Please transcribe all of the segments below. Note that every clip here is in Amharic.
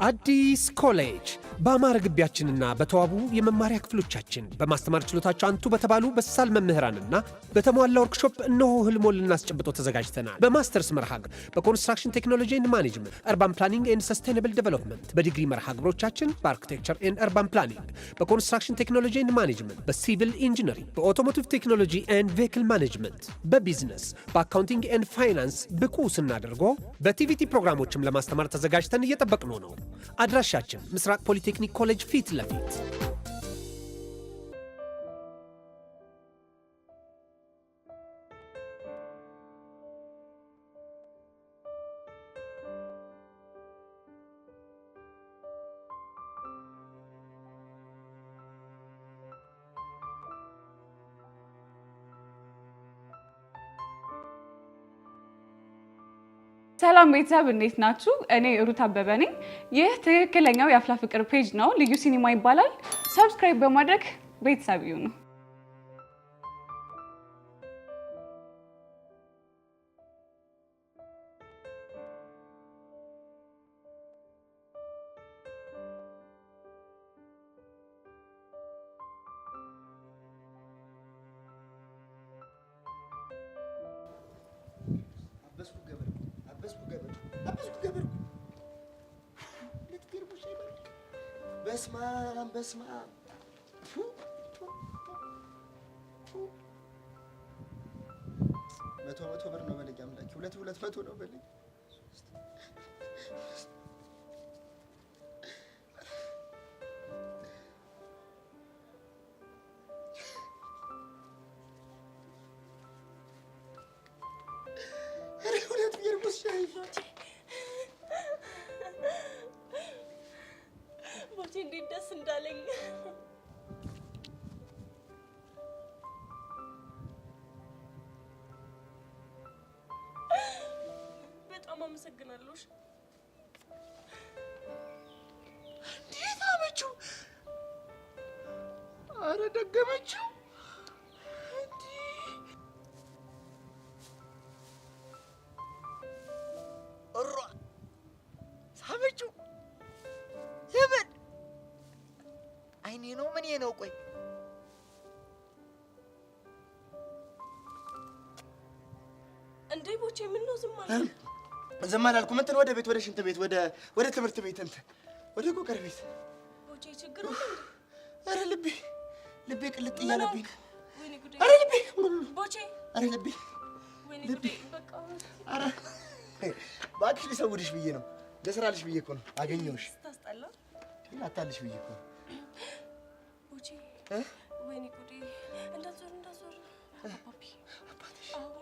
አዲስ ኮሌጅ በአማረ ግቢያችንና በተዋቡ የመማሪያ ክፍሎቻችን፣ በማስተማር ችሎታቸው አንቱ በተባሉ በሳል መምህራንና በተሟላ ወርክሾፕ እነሆ ህልሞን ልናስጨብጦ ተዘጋጅተናል። በማስተርስ መርሃ ግብር በ construction technology and management፣ urban planning and sustainable development፣ በዲግሪ መርሃ ግብሮቻችን በ architecture and urban planning፣ በ construction technology and management፣ በ civil engineering፣ በ automotive technology and vehicle management፣ በ business፣ በ accounting and finance ብቁ ስናደርጎ በ TVET ፕሮግራሞችም ለማስተማር ተዘጋጅተን እየጠበቅነው ነው። አድራሻችን ምስራቅ ፖሊቴክኒክ ኮሌጅ ፊት ለፊት። ሰላም ቤተሰብ፣ እንዴት ናችሁ? እኔ ሩት አበበ ነኝ። ይህ ትክክለኛው የአፍላ ፍቅር page ነው። ልዩ ሲኒማ ይባላል። Subscribe በማድረግ ቤተሰብ ይሁኑ። አበስኩ ገበርኩ፣ አበስኩ ገበርኩ፣ አበስኩ ገበርኩ። ልትገርሙሽ አይባልክ። በስመ አብ፣ በስመ አብ። ፉ፣ ፉ፣ ፉ። 100 100 ብር ነው በለኝ አምላኬ። ሁለት 200 ነው በለኝ። ኧረ ሁለት ፌርሙስ ሻይ። ቦቼ፣ እንዴት ደስ እንዳለኝ። በጣም አመሰግናለሁ። እሺ። እንዴት አመችው? አረ ደገመችው። እሯ ሳመችው። ለምን አይኔ ነው ምን ነው? ቆይ። እንዴ ቦቼ፣ ምን ነው ዝም አልክ? ዝም አላልኩም። እንትን ወደ ቤት፣ ወደ ሽንት ቤት፣ ወደ ትምህርት ቤት፣ እንትን ወደ ቆቀር ቤት። ቦቼ፣ ችግር አለ እንዴ? ኧረ ልቤ ልቤ ቅልጥ እያለብኝ ነው። ወይኔ ጉዴ! ኧረ ልቤ! ቦቼ! ኧረ ልቤ! ወይኔ ልቤ! ጉዴ! በቃ። ኧረ እባክሽ ልሰውድሽ ብዬ ነው። ልስራልሽ ብዬ እኮ ነው። አገኘሁሽ። ስታስጠላ። ላታልሽ ብዬ እኮ ነው። ቦቼ! እ? ወይኔ ጉዴ! እንዳትዞር፣ እንዳትዞር። አባቢ። አባትሽ? አዎ፣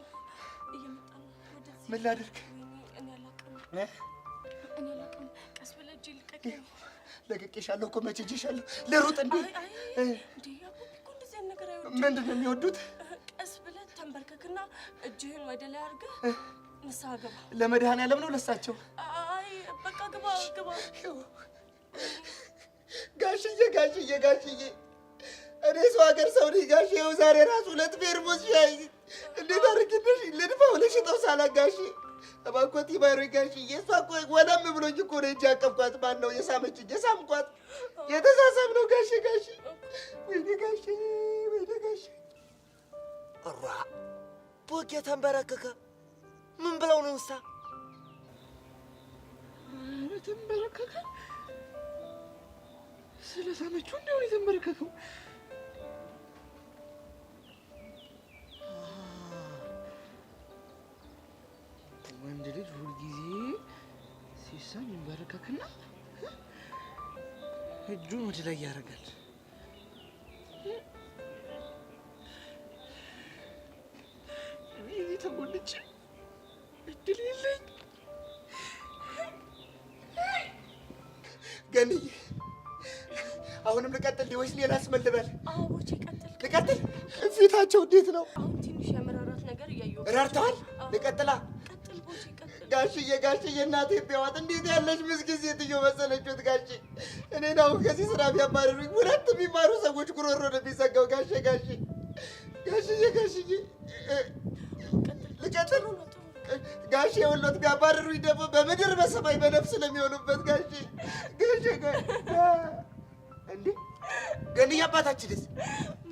እየመጣ ነው ወደዚህ። ምን ላድርግ? ወይኔ እኔ አላውቅም። እ? እኔ አላውቅም። ቀስ ብለህ እጄን ልቀቀኝ። ለቅቄሻለሁ እኮ፣ መቼ እጄሻለሁ? ልሩጥ እንዴ? አይ አይ፣ እ? እንዴ አባቢ እኮ እንደዚህ አይነት ነገር አይወድም። ምንድን ነው የሚወዱት? ቀስ ብለህ ተንበርከክና እጅህን ወደ ላይ አድርገህ ንስሐ ግባ። ለመድኃኒዓለም ነው ለሳቸው? አይ በቃ ግባ፣ ግባ። ጋሽዬ፣ ጋሽዬ፣ ጋሽዬ፣ እኔ ሰው ሀገር ሰው ነኝ ጋሼ። ይኸው ዛሬ ራሱ ሁለት ፌርሙስ ሻይ እንዴት አድርጌ ልድፋው ልሽጠው ሳላቅ ጋሼ። እባክዎት ይማሩኝ ጋሽዬ። እሷ እኮ ወለም ብሎኝ እኮ ነው እንጂ ያቀፍኳት። ማን ነው የሳመችኝ? የሳምኳት የተሳሳም ነው ጋሼ፣ ጋሼ። ወይኔ ጋሼ፣ ወይኔ ጋሼ። እሯ ቦጌ ተንበረከከ። ምን ብለው ነው እሳ? ኧረ ተንበረከከ። ስለሳመችው እንደሆነ የተንበረከከው። ወንድ ልጅ ሁልጊዜ ሲሳም ይንበረከክና እጁን ወደ ላይ ያደርጋል። እኔ እዚህ ተጎልቼ እድል የለኝ። ገንዬ፣ አሁንም ልቀጥል ወይስ ሌላስ ምን ልበል? አዎ ቦቼ፣ ቀጥል። ልቀጥል? ፊታቸው እንዴት ነው? አሁን ትንሽ የመራራት ነገር እያየሁ። ራርተዋል? ልቀጥላ? ቀጥል ቦቼ፣ ቀጥል። ጋሽዬ፣ ጋሽዬ፣ እናቴ ቢያዋት እንዴት ያለች ምስኪን ሴትዮ መሰለችዎት ጋሼ። እኔን አሁን ከዚህ ስራ ቢያባርሩኝ ሁለት የሚማሩ ሰዎች ጉሮሮ ነው የሚዘጋው። ጋሼ፣ ጋሼ፣ ጋሽዬ፣ ጋሽዬ፣ ልቀጥል? ጥሩ ነው፣ ጥሩ ነው። ጋሼ ወሎት ቢያባርሩኝ ደግሞ በምድር በሰማይ በነፍስ ለሚሆኑበት ጋሼ ጋሼ እንዴ ገንዬ አባታችንስ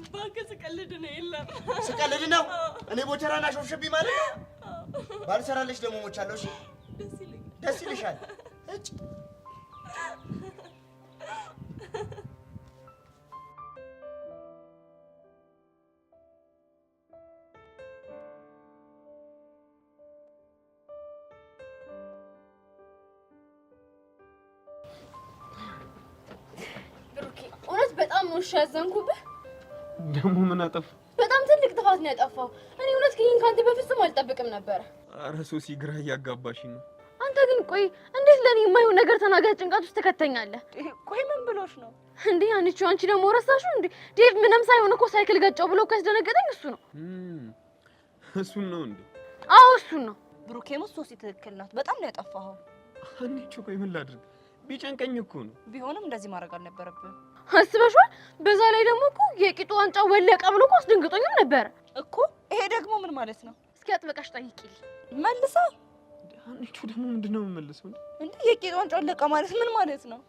እባክህ ስቀልድ ነው። የለም ስቀልድ ነው። እኔ ቦቸራን አሾፍሽብኝ ማለት ነው። ባልሰራለሽ ደግሞ ሞቻለሁ። እሺ ደስ ይልሻል። እጭ እውነት በጣም ነው እሺ ያዘንኩብህ። ደግሞ ምን አጠፋ? በጣም ትልቅ ጥፋት ነው ያጠፋው። እኔ እውነት ግን ካንተ በፍጹም አልጠብቅም ነበረ። ኧረ ሶሲ ግራ እያጋባሽኝ ነው። አንተ ግን ቆይ እንዴት ለኔ የማይሆን ነገር ተናግረህ ጭንቀት ውስጥ ትከተኛለህ? ቆይ ምን ብሎሽ ነው እንዴ? አንቺ አንቺ ደግሞ ረሳሽው እንዴ? ዴቭ ምንም ሳይሆን እኮ ሳይክል ገጨው ብሎ እኮ ያስደነገጠኝ እሱ ነው። እሱን ነው እንዴ? አዎ እሱን ነው። ብሩኬም ሶሲ ትክክል ናት። በጣም ነው ያጠፋኸው። አንቺ ቆይ ምን ላድርግ? ቢጨንቀኝ እኮ ነው። ቢሆንም እንደዚህ ማድረግ አልነበረብህም። አስበሽዋል? በዛ ላይ ደግሞ እኮ የቂጡ ዋንጫ ወለቀ ብሎ እኮ አስደንግጦኝም ነበረ እኮ። ይሄ ደግሞ ምን ማለት ነው? እስኪ አጥብቀሽ ጠይቂልኝ። መልሳ አንቺ ደግሞ ምንድን ነው የምመልሰው? እንዴ የቂጡ ዋንጫ ወለቀ ማለት ምን ማለት ነው?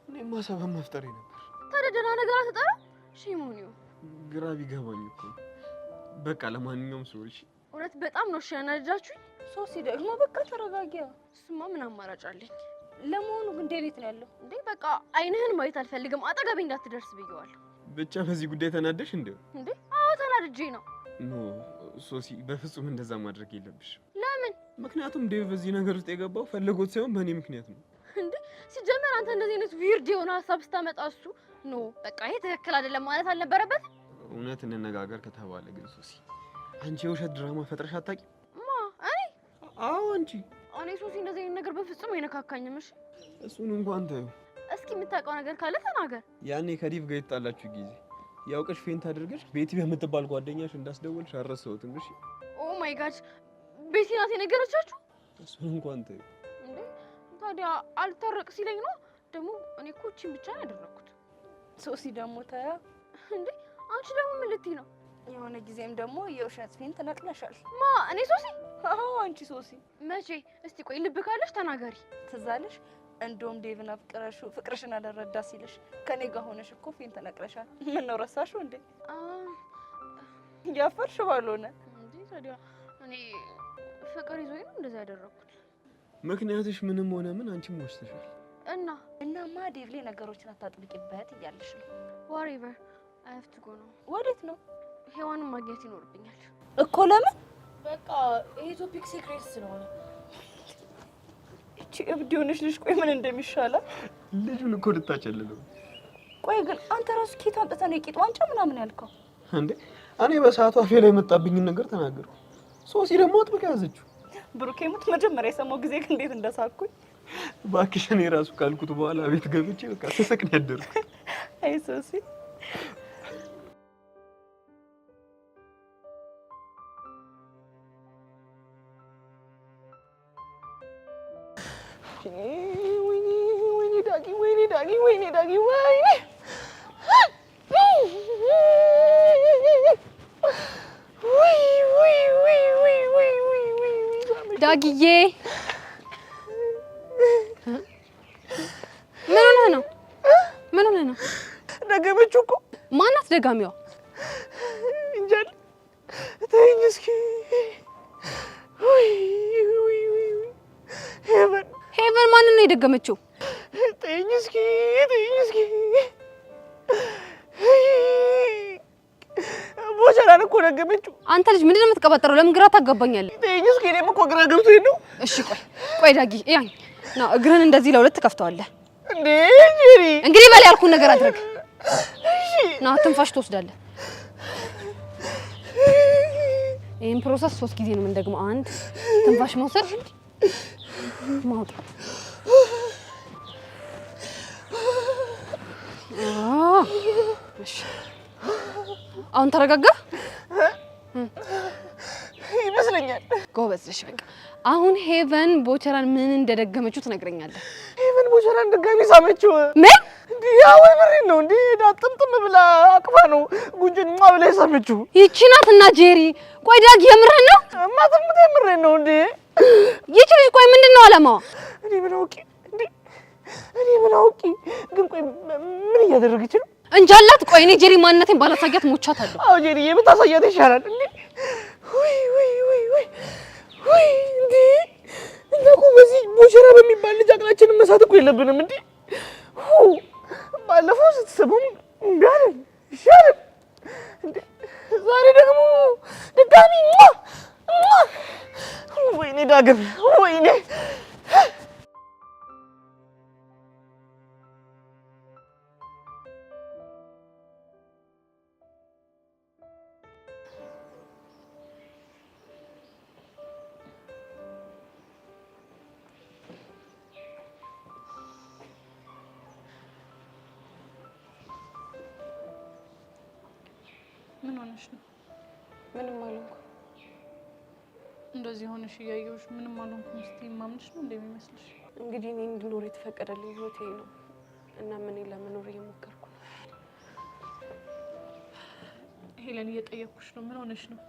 እኔማ ሰበብ መፍጠሬ ነበር። ታዲያ ደህና ነገር አትጠራ? Shame on you። ግራ ቢገባኝ እኮ በቃ ለማንኛውም ሰዎች እውነት በጣም ነው እሺ ያናደዳችሁኝ። ሶሲ ደግሞ በቃ ተረጋጊያ። እሱማ ምን አማራጭ አለኝ? ለመሆኑ ግን ዴቭ የት ነው ያለው? እንዴ በቃ አይንህን ማየት አልፈልግም፣ አጠገቤ እንዳትደርስ ብየዋለሁ። ብቻ በዚህ ጉዳይ ተናደሽ እንዴ? እንዴ አዎ ተናድጄ ነው። No ሶሲ፣ በፍጹም እንደዛ ማድረግ የለብሽም። ለምን? ምክንያቱም ዴቭ በዚህ ነገር ውስጥ የገባው ፈልጎት ሳይሆን በእኔ ምክንያት ነው። እንዴ ሲጀመር አንተ እንደዚህ አይነት weird የሆነ ሀሳብ ስታመጣ እሱ no በቃ ይሄ ትክክል አይደለም ማለት አልነበረበትም። እውነት እንነጋገር ከተባለ ግን ሶሲ፣ አንቺ የውሸት ድራማ ፈጥረሽ አታውቂም? ማ እኔ? አዎ አንቺ። እኔ ሶሲ እንደዚህ አይነት ነገር በፍጹም አይነካካኝም። እሺ እሱን እንኳን ተይው። እስኪ የምታውቀው ነገር ካለ ተናገር። ያኔ ከዴቭ ጋር የተጣላችሁ ጊዜ ያውቀሽ faint አድርገሽ ቤቲ በምትባል ጓደኛሽ እንዳስደወልሽ አልረሳሁትም። እሺ Oh my God፣ ቤቲ ናት የነገረቻችሁ? እሱን እንኳን ተይው። እንዴ ታዲያ አልታረቅ ሲለኝ ነው ደግሞ። እኔ እኮ እቺን ብቻ ነው ያደረኩት። ሶሲ ደግሞ ተያ። እንዴ አንቺ ደግሞ ምን ልትይ ነው? የሆነ ጊዜም ደግሞ የውሸት faint ነቅለሻል። ማ እኔ ሶሲ? አዎ አንቺ ሶሲ። መቼ? እስቲ ቆይ ልብ ካለሽ ተናገሪ። ትዝ አለሽ? እንደውም ዴቭን አፍቅረሽው ፍቅርሽን አልረዳ ሲልሽ ከኔ ጋር ሆነሽ እኮ faint ነቅለሻል። ምን ነው ረሳሽው እንዴ? ያፈርሽ ባልሆነ እንዴ ታዲያ እኔ ፍቅር ይዞኝ ነው እንደዛ ያደረኩት። ምክንያትሽ ምንም ሆነ ምን አንቺም ወስደሻል። እና እናማ ዴቭ ላይ ነገሮችን አታጥብቂበት እያለሽ ነው። Whatever, I have to go ነው። ወዴት ነው? ሔዋንን ማግኘት ይኖርብኛል እኮ። ለምን? በቃ ይሄ topic secret ስለሆነ። እቺ እብድ የሆነች ልጅ ቆይ ምን እንደሚሻላት። ልጁን እኮ ልታጨልለው። ቆይ ግን አንተ ራሱ ኬት አምጥተህ ነው የቂጥ ዋንጫ ምናምን ያልከው? እንዴ እኔ በሰዓቱ አፌ ላይ የመጣብኝን ነገር ተናገርኩ። ሶሲ ደግሞ አጥብቃ ያዘችው። ብሩኬ ሙት መጀመሪያ የሰማው ጊዜ ግን እንዴት እንደሳኩኝ። እባክሽ እኔ ራሱ ካልኩት በኋላ ቤት ገብቼ በቃ ስስቅ ነው ያደርኩት። አይ ሶሲ ወይኔ ወይኔ ዳጊ ወይኔ ዳጊ ወይኔ ዳጊ ወይኔ ዳጊዬ ምን ሆነህ ነው? ምን ሆነህ ነው? ደገመችው እኮ። ማናት ደጋሚዋ? እንጃል ተይኝ እስኪ። ሄቨን ሄቨን ማንን ነው የደገመችው? ተይኝ እስኪ ተይኝ እስኪ። ቦቸራን እኮ ደገመችው። አንተ ልጅ ምንድን ነው የምትቀባጠረው? ለምን ግራ ታጋባኛለህ? ተይኝ እስኪ። እኔም እኮ ግራ ገብቶኝ ነው። እሺ ቆይ ቆይ ዳጊ እያኝ ና፣ እግርህን እንደዚህ ለሁለት ትከፍተዋለህ። እንዴ ጄሪ፣ እንግዲህ በል ያልኩህን ነገር አድርግ። ና ትንፋሽ ትወስዳለህ። ይህን process 3 ጊዜ ነው የምንደግመው። አንድ ትንፋሽ መውሰድ፣ ማውጣት። እሺ አሁን ተረጋጋ ይመስለኛል። ጎበዝ ነሽ። በቃ አሁን ሄቨን ቦቸራን ምን እንደደገመችው ትነግረኛለህ። ሄቨን ቦቸራን ድጋሚ ሳመችው። ምን? እንዴ ያው የምሬን ነው። እንዴ ሄዳ ጥምጥም ብላ አቅፋ ነው ጉንጭን ሟ ብላ የሳመችው። ይቺ ናት እና ጄሪ። ቆይ ዳጊ የምርህን ነው? እማትሙት የምሬን ነው። እንዴ ይቺ ልጅ ቆይ ምንድን ነው አላማዋ? እኔ ምን አውቄ እንዴ እኔ ምን አውቄ። ግን ቆይ ምን እያደረገች ነው? እንጃላት። ቆይ እኔ ጄሪ ማንነቴን ባላሳያት ሞቻታለሁ። አዎ ጄሪዬ ብታሳያት ይሻላል። እንዴ ውይ ውይ ውይ ውይ ውይ እንዴ እኛ እኮ በዚህ ቦቸራ በሚባል ልጅ አቅላችንን መሳት እኮ የለብንም። እንዴ ባለፈው ስትስቡም እምቢ አለን እሺ አለን። እንዴ ዛሬ ደግሞ ድጋሚ ወይኔ ዳግም ወይኔ። ምን ሆነሽ ነው? ምንም አልሆንኩም። እንደዚህ ሆነሽ እያየሁሽ ምንም አልሆንኩም ስትይ ማምንሽ ነው እንደሚመስልሽ? እንግዲህ እኔ እንድኖር የተፈቀደልኝ ህይወት ይሄ ነው እና እኔ ለመኖር እየሞከርኩ ነው። ሄለን እየጠየኩሽ ነው። ምን ሆነሽ ነው?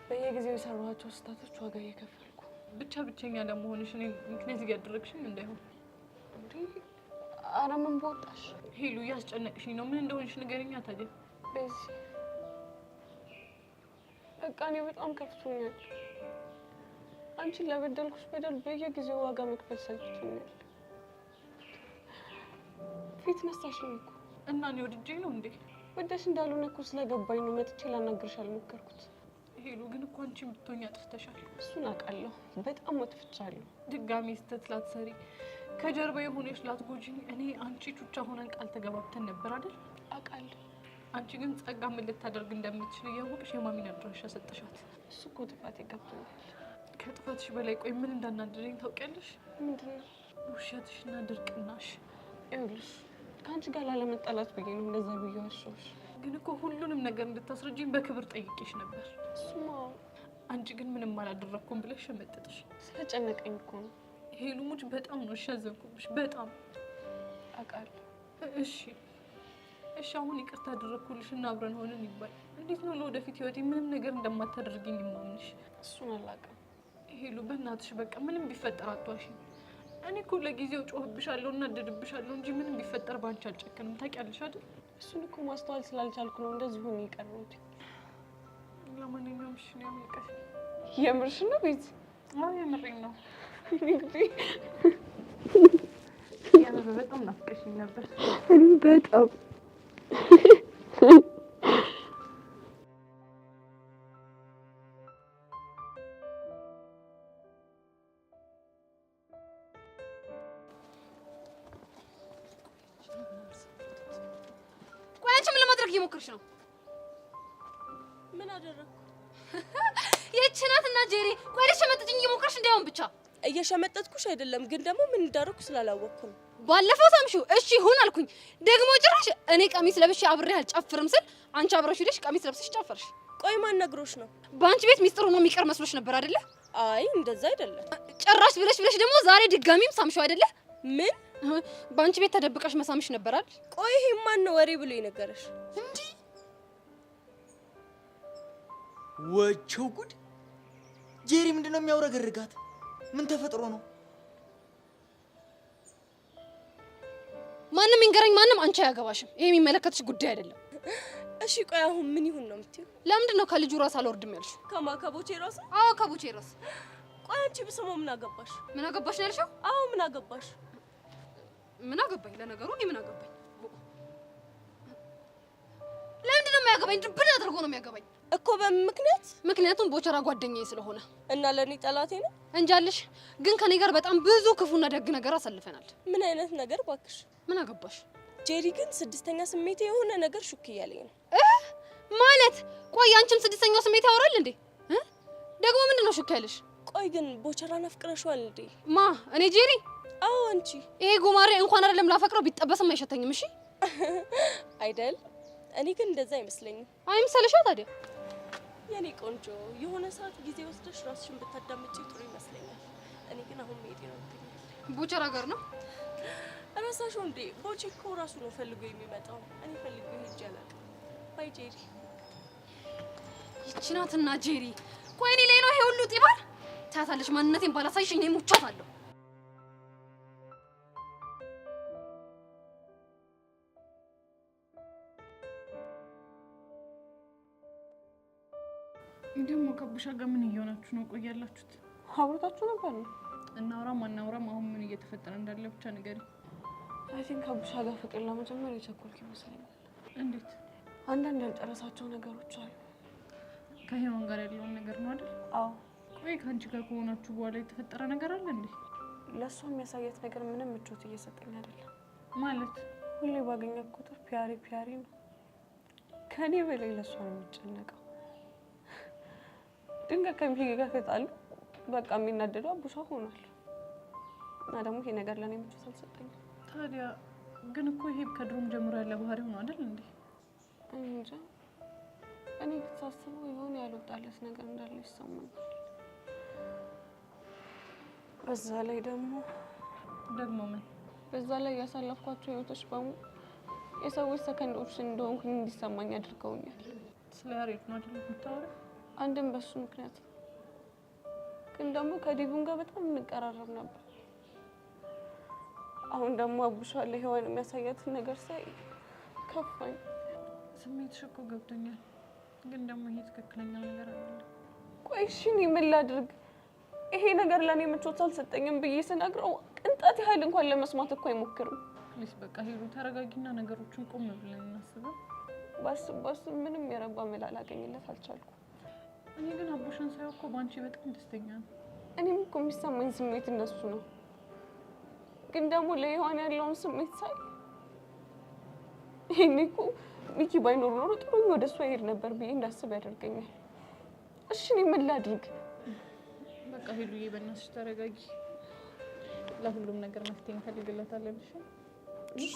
በየጊዜው የሰራኋቸው ስህተቶች ዋጋ እየከፈልኩ ብቻ ብቸኛ ለመሆንሽ እኔ ምክንያት እያደረግሽኝ እንዳይሆን። እንዴ ኧረ ምን በወጣሽ ሄሉ፣ እያስጨነቅሽኝ ነው። ምን እንደሆንሽ ንገሪኛ ታዲያ። በዚህ በቃ እኔ በጣም ከፍቶኛል። አንቺን ለበደልኩሽ በደል በየጊዜው ዋጋ መክፈል ሰልችቶኛል። ፊት ነሳሽኝ እኮ። እና እኔ ወድጄ ነው እንዴ? ወደሽ እንዳልሆነ እኮ ስለገባኝ ነው መጥቼ ላናግርሽ አልሞከርኩት። ሄሉ ግን እኮ አንቺን ብትሆኚ አጥፍተሻል። እሱን አውቃለሁ፣ በጣም አጥፍቻለሁ። ድጋሚ ስህተት ላትሰሪ ከጀርባ የሆነሽ ላትጎጂኝ እኔ አንቺ ቹቻ ሆነን ቃል ተገባብተን ነበር አይደል? አውቃለሁ። አንቺ ግን ጸጋ ምን ልታደርግ እንደምትችል እያወቅሽ የማሚን አድራሻ ሰጠሻት። እሱ እኮ ጥፋቴ ገብቶኛል። ከጥፋትሽ በላይ ቆይ ምን እንዳናደደኝ ታውቂያለሽ? ምንድን ነው? ውሸትሽና ድርቅናሽ። ይኸውልሽ ከአንቺ ጋር ላለመጣላት ብዬ ነው እንደዛ ብዬ ዋሸሁሽ። ግን እኮ ሁሉንም ነገር እንድታስረጂኝ በክብር ጠይቄሽ ነበር። እሱማ አንቺ ግን ምንም አላደረግኩም ብለሽ ሸመጠጥሽ። ስለጨነቀኝ እኮ ነው። ሄሉ ሙች በጣም ነው እሺ ያዘንኩብሽ፣ በጣም አውቃለሁ። እሺ እሺ አሁን ይቅርታ አደረግኩልሽ እና አብረን ሆነን ይባል። እንዴት ነው ለወደፊት ህይወቴ ምንም ነገር እንደማታደርግኝ የማምንሽ? እሱን አላውቅም። ሄሉ በእናትሽ በቃ ምንም ቢፈጠር አትዋሺኝ። እኔ እኮ ለጊዜው ጮህብሻለሁ እና እደድብሻለሁ እንጂ ምንም ቢፈጠር ባንቺ አልጨክንም። ታውቂያለሽ አይደል? እሱን እኮ ማስተዋል ስላልቻልኩ ነው እንደዚህ ሆኜ የቀረሁት። ለማንኛውም እሺ ነው ያመልቀሽ። የምርሽ ነው ቤት? አዎ የምሬን ነው። እንግዲህ የምር በጣም ናፍቀሽኝ ነበር። እኔ በጣም ቆይ አንቺ ምን ለማድረግ እየሞከርሽ ነው? ምን አደረግኩ? ይህች ናት እና ጄሪ። ቆይ ልትሸመጥጭኝ እየሞከርሽ እንዳይሆን ብቻ። እየሸመጠጥኩሽ አይደለም፣ ግን ደግሞ ምን እንዳደረኩ ስላላወቅኩ ነው። ባለፈው ሳምሽው እሺ ይሁን አልኩኝ። ደግሞ ጭራሽ እኔ ቀሚስ ለብሼ አብሬ አልጨፍርም ስል አንቺ አብረሽ ሄደሽ ቀሚስ ለብሰሽ ጨፈርሽ። ቆይ ማን ነግሮሽ ነው? በአንቺ ቤት ሚስጥር ሆኖ የሚቀር መስሎሽ ነበር አይደለ? አይ እንደዛ አይደለም። ጭራሽ ብለሽ ብለሽ ደግሞ ዛሬ ድጋሚም ሳምሽው አይደለ? ምን? በአንቺ ቤት ተደብቀሽ መሳምሽ ነበር አይደል? ቆይ ይሄ ማን ነው ወሬ ብሎ የነገረሽ? እንዲህ ወቸው ጉድ! ጄሪ ምንድን ነው የሚያውረገርጋት? ምን ተፈጥሮ ነው? ማንም ይንገረኝ ማንም፣ አንቺ አያገባሽም። ይሄ የሚመለከትሽ ጉዳይ አይደለም። እሺ ቆይ አሁን ምን ይሁን ነው የምትይው? ለምንድን ነው ከልጁ ራስ አልወርድም ያልሽው? ከማ ከቦቼ ራስ? አዎ ከቦቼ ራስ። ቆይ አንቺ ብስመው ምን አገባሽ? ምን አገባሽ ነው ያልሽው? አዎ ምን አገባሽ? ምን አገባኝ? ለነገሩ እኔ ምን አገባኝ? ለምንድን ነው የሚያገባኝ? ድብን አድርጎ ነው የሚያገባኝ እኮ። በምን ምክንያት? ምክንያቱም ቦቸራ ጓደኛዬ ስለሆነ። እና ለኔ ጠላቴ ነው? እንጃልሽ። ግን ከኔ ጋር በጣም ብዙ ክፉና ደግ ነገር አሳልፈናል። ምን አይነት ነገር ባክሽ? ምን አገባሽ? ጄሪ ግን ስድስተኛ ስሜቴ የሆነ ነገር ሹክ እያለኝ ነው። ማለት ቆይ አንቺም ስድስተኛው ስሜት ያወራል እንዴ? ደግሞ ምንድን ነው ሹክ ያለሽ? ቆይ ግን ቦቸራን አፍቅረሽዋል እንዴ? ማ እኔ ጄሪ? አዎ አንቺ። ይሄ ጉማሬ እንኳን አይደለም ላፈቅረው ቢጠበስም አይሸተኝም። እሺ አይደል? እኔ ግን እንደዛ አይመስለኝም። አይምሰልሻ ታዲያ? የኔ ቆንጆ የሆነ ሰዓት ጊዜ ወስደሽ ራስሽን ብታዳምጪ ጥሩ ይመስለኛል። እኔ ግን አሁን መሄድ ይኖርብኛል። ቦቸራ ጋር ነው። ረሳሽው እንዴ? ቦቼ እኮ ራሱ ነው ፈልጎ የሚመጣው። እኔ ፈልጎ ሄጄ አላውቅም። Bye ጄሪ። ይቺ ናትና ጄሪ። ቆይ እኔ ላይ ነው ይሄ ሁሉ ጢባል? ታያታለሽ። ማንነቴን ባላሳይሽ እኔ ሙቻታለሁ። ደግሞ ከቡሻ ጋር ምን እየሆናችሁ ነው? ቆይ ያላችሁት አብሮታችሁ ነበር ነው? እናውራም አናውራም አሁን ምን እየተፈጠረ እንዳለ ብቻ ንገሪኝ። I think ከቡሻ ጋር ፍቅር ለመጀመር የቸኮልክ ይመስለኛል። እንዴት? አንዳንድ ያልጨረሳቸው ነገሮች አሉ። ከሄዋን ጋር ያለውን ነገር ነው አይደል? አዎ። ቆይ ከአንቺ ጋር ከሆናችሁ በኋላ የተፈጠረ ነገር አለ እንዴ? ለእሷ የሚያሳያት ነገር ምንም ምቾት እየሰጠኝ አይደለም። ማለት? ሁሌ ባገኛት ቁጥር ፒያሪ ፒያሪ ነው። ከኔ በላይ ለእሷ ነው የሚጨነቀው። ድንገት ከሚኪ ጋር ተጣሉ፣ በቃ የሚናደደው አቡሻ ሆኗል። እና ደግሞ ይሄ ነገር ለእኔ ምቾት አልሰጠኝም። ታዲያ ግን እኮ ይሄ ከድሮም ጀምሮ ያለ ባህሪው ነው አይደል እንዴ? እንጃ፣ እኔ ሳስበው የሆነ ያልወጣለት ነገር እንዳለ ይሰማኛል። በዛ ላይ ደግሞ ምን? በዛ ላይ ያሳለፍኳቸው ህይወቶች በሙሉ የሰዎች second option እንደሆንኩኝ እንዲሰማኝ አድርገውኛል። ስለ ያሬድ ነው አይደል የምታወሪው? አንድም በሱ ምክንያት ነው። ግን ደግሞ ከዲቡን ጋር በጣም እንቀራረብ ነበር። አሁን ደግሞ አቡሻ ለሔዋን የሚያሳያትን ነገር ሳይ ከፋኝ። ስሜትሽ እኮ ገብቶኛል፣ ግን ደግሞ ይሄ ትክክለኛው ነገር አይደለም። ቆይ እሺ እኔ ምን ላድርግ? ይሄ ነገር ለእኔ ምቾት አልሰጠኝም ብዬ ስነግረው ቅንጣት ያህል እንኳን ለመስማት እኮ አይሞክርም። Please በቃ ሄሉ ተረጋጊና ነገሮችን ቆም ብለን እናስበው። ባስብ ባስብ ምንም የረባ መላ ላገኝለት አልቻልኩም። እኔ ግን አቡሻን ሳየው እኮ በአንቺ በጣም ደስተኛ ነው። እኔም እኮ የሚሰማኝ ስሜት እንደሱ ነው። ግን ደግሞ ለሔዋን ያለውን ስሜት ሳይ ይሄኔ እኮ ሚኪ ባይኖር ኖሮ ጥሩኝ ወደ እሷ ይሄድ ነበር ብዬ እንዳስብ ያደርገኛል። እሺ እኔ ምን ላድርግ? በቃ ሄሉዬ በእናትሽ ተረጋጊ። ለሁሉም ነገር መፍትሄ እንፈልግለታለን። እሺ?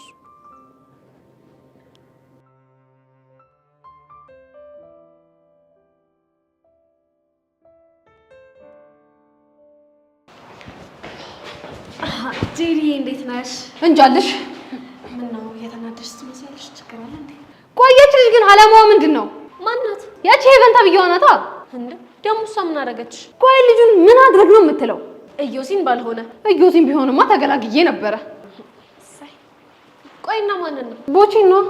ጄሪ እንዴት ነሽ? እንጃልሽ። ምነው እየተናደድሽ ትመስያለሽ? ችግር አለ እንዴ? ቆየች ልጅ ግን አላማዋ ምንድን ነው? ማናት? ያቺ ሄቨን ተብዬዋ ናታ። እንዴ ደግሞ እሷ ምን አደረገች? ቆይ ልጁን ምን አድርግ ነው የምትለው? ኢዮሲን ባልሆነ ኢዮሲን ቢሆንማ ተገላግዬ ነበረ። እሰይ። ቆይና ማንን ነው? ቦቼን ነው።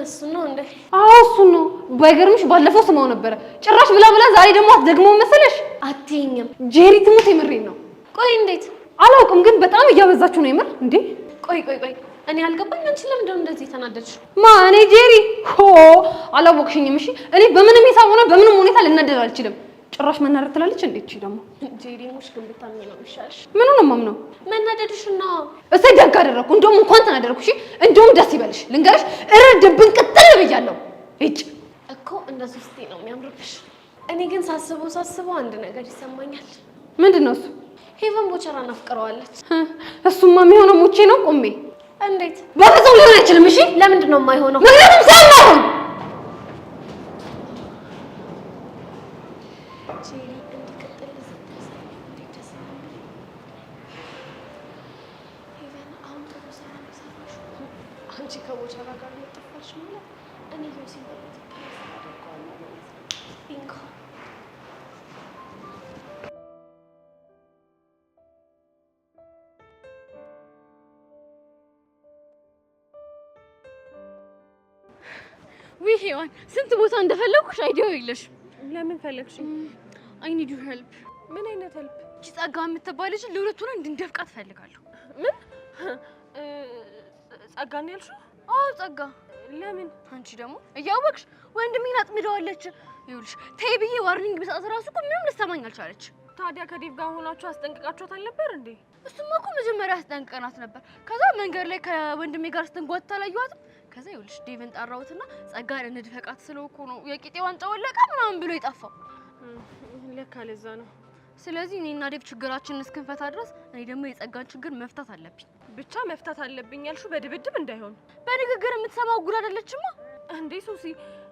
እሱ ነው እንዴ? አዎ እሱን ነው። ባይገርምሽ ባለፈው ስማው ነበረ። ጭራሽ ብላ ብላ ዛሬ ደግሞ አትደግመው መሰለሽ? አትይኝም። ጄሪ ትሙት የምሬን ነው። ቆይ እንዴት? አላውቅም ግን በጣም እያበዛችሁ ነው የምር። እንዴ ቆይ ቆይ ቆይ እኔ አልገባኝ። አንቺ ለምንድን ነው እንደዚህ የተናደድሽው? ማ እኔ ጄሪ? ሆ አላወቅሽኝም። እሺ እኔ በምንም ሂሳብ ሆነ በምንም ሁኔታ ልናደድ አልችልም። ጭራሽ መናደድ ትላለች እንዴ? እቺ ደግሞ ጄሪ ሙሽ ግን ብታምኚ ነው የሚሻልሽ። ምኑ ነው የማምነው? መናደድሽና እሰይ ደግ አደረኩ። እንደውም እንኳን ተናደድኩ። እሺ እንደውም ደስ ይበልሽ። ልንገርሽ እርድብን ቅጥል ብያለሁ። እጭ እኮ እንደዚህ ስትይ ነው የሚያምርብሽ። እኔ ግን ሳስበው ሳስበው አንድ ነገር ይሰማኛል። ምንድን ነው እሱ? ሄቨን ቦቸራን አፍቅረዋለች። እሱማ የሚሆነው ሙቼ ነው ቆሜ። እንዴት? በፍጹም ሊሆን አይችልም። እሺ ለምንድን ነው የማይሆነው? ምክንያቱም ስለማይሆን። ጄሪ እንዲቀጥል ሄቨን አሁን ጥሩ ስራ ነው የሰራሽው። አንቺ ከቦቸራ ጋር መጠፋሽ ማለት እኔ ዮሲን በቁጥጥር ስር አደርገዋለሁ ማለት ነው። ቢንጎ። ውይ ሄዋን ስንት ቦታ እንደፈለኩሽ idea ው የለሽም። ለምን ፈለግሽ? I need your help። ምን አይነት help? እቺ ጸጋ የምትባል ልጅ ለሁለት ሆነን እንድንደፍቃት እፈልጋለሁ። ምን ጸጋ ነው ያልሽው? አዎ ጸጋ። ለምን? አንቺ ደግሞ እያወቅሽ ወንድሜን አጥምደዋለች። ይኸውልሽ ተይ ብዬ warning ብሰጣት እራሱ እኮ ምንም ልትሰማኝ አልቻለች። ታዲያ ከዴቭ ጋር ሆናችሁ አስጠንቅቃችኋት አልነበር እንዴ? እሱማ እኮ መጀመሪያ አስጠንቅቀናት ነበር። ከዛ መንገድ ላይ ከወንድሜ ጋር ስትንጓተት አላየኋትም። ከዛ ይኸውልሽ ዴቭን ጠራሁትና ጸጋን እንድፈቃት ስለው እኮ ነው የቂጤ ዋንጫ ወለቀ ምናምን ብሎ የጠፋው። ለካ ለዛ ነው። ስለዚህ እኔና ዴቭ ችግራችንን እስክንፈታ ድረስ እኔ ደግሞ የጸጋን ችግር መፍታት አለብኝ። ብቻ መፍታት አለብኝ ያልሽው በድብድብ እንዳይሆን። በንግግር የምትሰማው ጉድ አይደለችማ። እንዴ ሶሲ፣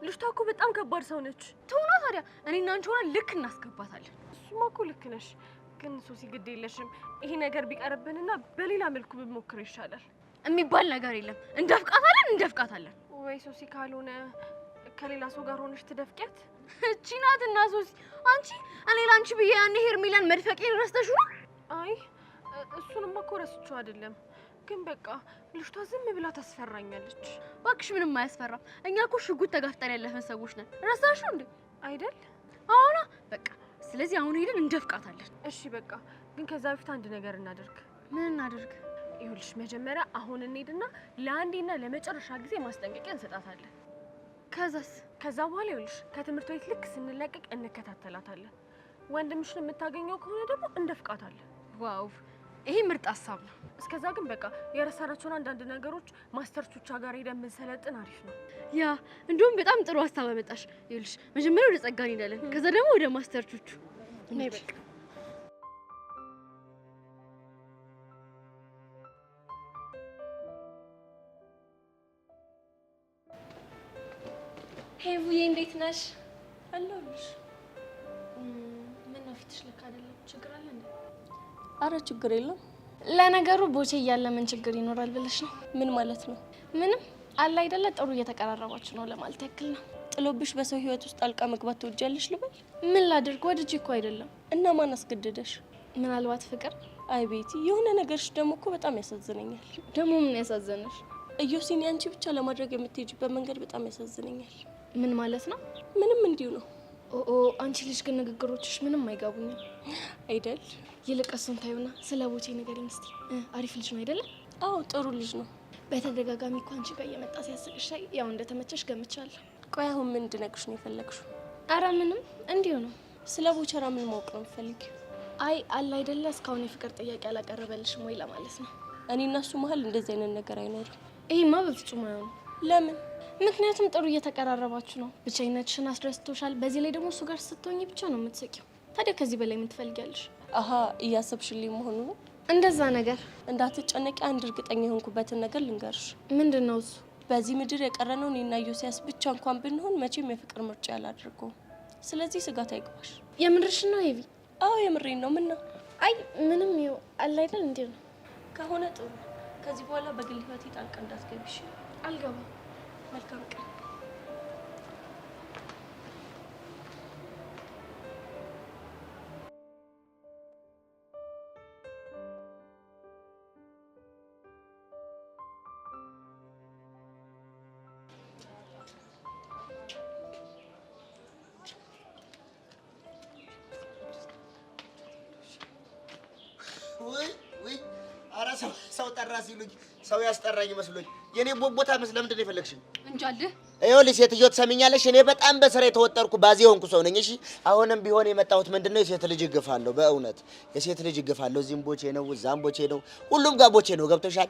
ልጅቷ እኮ በጣም ከባድ ሰው ነች። ትሆና ታዲያ እኔና አንቺ ሆነን ልክ እናስገባታለን። እሱማ እኮ ልክ ነሽ፣ ግን ሶሲ ግድ የለሽም፣ ይሄ ነገር ቢቀርብንና በሌላ መልኩ ብንሞክር ይሻላል። የሚባል ነገር የለም። እንደፍቃታለን እንደፍቃታለን። ወይ ሶሲ፣ ካልሆነ ከሌላ ሰው ጋር ሆነሽ ትደፍቂያት። እቺ ናትና ሶሲ፣ አንቺ እኔ ላንቺ ብዬ ያኔ ሄርሜላን መድፈቄን ረስተሽ ነው? አይ እሱንማ እኮ ረስቼው አይደለም፣ ግን በቃ ልጅቷ ዝም ብላ ታስፈራኛለች። እባክሽ ምንም አያስፈራም። እኛ እኮ ሽጉጥ ተጋፍጠን ያለፈን ሰዎች ነን። ረሳሽው እንዴ? አይደል? አዎና በቃ ስለዚህ አሁን ሄደን እንደፍቃታለን። እሺ በቃ ግን ከዛ በፊት አንድ ነገር እናደርግ። ምን እናደርግ? ይኸውልሽ መጀመሪያ አሁን እንሄድና ለአንዴና ለመጨረሻ ጊዜ ማስጠንቀቂያ እንሰጣታለን። ከዛስ? ከዛ በኋላ ይኸውልሽ ከትምህርት ቤት ልክ ስንለቀቅ እንከታተላታለን። ወንድምሽን የምታገኘው ከሆነ ደግሞ እንደፍቃታለን። Wow ይሄ ምርጥ ሀሳብ ነው። እስከዛ ግን በቃ የረሳናቸውን አንዳንድ ነገሮች master ቹቻ ጋር ሄደን ብንሰለጥን አሪፍ ነው። Yeah እንደውም በጣም ጥሩ ሀሳብ አመጣሽ። ይኸውልሽ መጀመሪያ ወደ ጸጋ እንሄዳለን፣ ከዛ ደግሞ ወደ master ቹቹ። ነይ በቃ። ሄቡዬ እንዴት ነሽ? አለሁልሽ። ምነው ፊትሽ ልክ አይደለም? ችግር አለ እንዴ? አረ ችግር የለም። ለነገሩ ቦቼ እያለ ምን ችግር ይኖራል ብለሽ ነው? ምን ማለት ነው? ምንም አለ አይደለ፣ ጥሩ እየተቀራረባችሁ ነው ለማለት ያክል ነው። ጥሎብሽ በሰው ህይወት ውስጥ ጣልቃ መግባት ትወጃለሽ ልበል? ምን ላድርግ፣ ወድጄ እኮ አይደለም። እና ማን አስገደደሽ? ምናልባት ፍቅር። አይ ቤቲ፣ የሆነ ነገርሽ ደግሞ እኮ በጣም ያሳዝነኛል። ደግሞ ምን ያሳዘነሽ? ኢዮሲን ያንቺ ብቻ ለማድረግ የምትሄጂበት መንገድ በጣም ያሳዝነኛል። ምን ማለት ነው? ምንም እንዲሁ ነው። ኦ አንቺ ልጅ ግን ንግግሮችሽ ምንም አይገቡኝም። አይደል? ይልቅ እሱን ታዩና ስለ ቦቼ ንገሪኝ እስቲ። አሪፍ ልጅ ነው አይደለ? አዎ ጥሩ ልጅ ነው። በተደጋጋሚ እኮ አንቺ ጋር እየመጣ ሲያስቅሽ ሳይ ያው እንደተመቸሽ ገምቻለሁ። ቆይ አሁን ምን እንድነግርሽ ነው የፈለግሽው? አረ ምንም እንዲሁ ነው። ስለ ቦቸራ ምን ማወቅ ነው የምትፈልጊው? አይ አለ አይደለ እስካሁን የፍቅር ጥያቄ አላቀረበልሽም ወይ ለማለት ነው። እኔ እና እሱ መሀል እንደዚህ አይነት ነገር አይኖርም። ይሄማ በፍጹም አይሆንም። ለምን? ምክንያቱም ጥሩ እየተቀራረባችሁ ነው። ብቸኝነትሽን አስረስቶሻል። በዚህ ላይ ደግሞ እሱ ጋር ስትሆኚ ብቻ ነው የምትስቂው። ታዲያ ከዚህ በላይ ምን ትፈልጊያለሽ? አሀ እያሰብሽልኝ መሆኑ ነው። እንደዛ ነገር እንዳትጨነቂ አንድ እርግጠኛ የሆንኩበትን ነገር ልንገርሽ። ምንድን ነው እሱ? በዚህ ምድር የቀረነው እኔና ዮሲያስ ብቻ እንኳን ብንሆን መቼም የፍቅር ምርጫ አላደርገውም። ስለዚህ ስጋት አይግባሽ። የምርሽን ነው ሄቪ? አዎ የምሬን ነው። ምን ነው? አይ ምንም ይኸው አለ አይደል እንዲሁ ነው። ከሆነ ጥሩ። ከዚህ በኋላ በግል ህይወቴ ጣልቃ እንዳትገቢ እሺ? አልገባም። መልካም ቀን። ውይ ውይ! ኧረ ሰው ጠራ ሲሉኝ ሰው ያስጠራኝ መስሎኝ። የኔ ቦታ መስለህ ምንድን ነው የፈለግሽኝ? እንጃልህ። ይኸውልሽ ሴትዮ ትሰሚኛለሽ? እኔ በጣም በስራ የተወጠርኩ ባዜ የሆንኩ ሰው ነኝ። እሺ አሁንም ቢሆን የመጣሁት ምንድነው የሴት ልጅ እግፋለሁ። በእውነት የሴት ልጅ እግፋለሁ። እዚህም ቦቼ ነው፣ እዛም ቦቼ ነው፣ ሁሉም ጋር ቦቼ ነው። ገብቶሻል?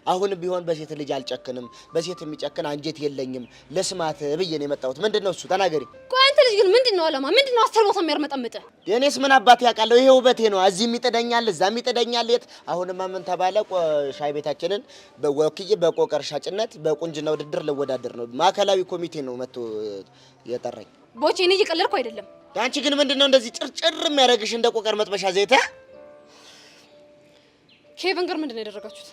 አሁንም ቢሆን በሴት ልጅ አልጨክንም። በሴት የሚጨክን አንጀት የለኝም። ለስማት ብዬ ነው የመጣሁት። ምንድነው እሱ? ተናገሪ። ቆይ አንተ ልጅ ግን ምንድነው አላማ? ምንድነው አስር ቦታ የሚያርመጠምጥህ? የኔስ ምን አባቴ ያውቃለሁ? ይሄ ውበቴ ነው። እዚህም ይጥደኛል፣ እዛም ይጥደኛል። የት አሁንማ ምን ተባለ? ሻይ ቤታችንን ወክዬ በቆቀር ሻጭነት በቁንጅና ውድድር ልወዳደር ነው። ማዕከላዊ ኮሚቴ ነው መጥቶ የጠራኝ። ቦቼ እኔ እየቀለድኩ አይደለም። አንቺ ግን ምንድነው እንደዚህ ጭርጭር የሚያደርግሽ እንደ ቆቀር መጥበሻ ዘይት? ኬቨን ጋር ምንድነው ያደረጋችሁት?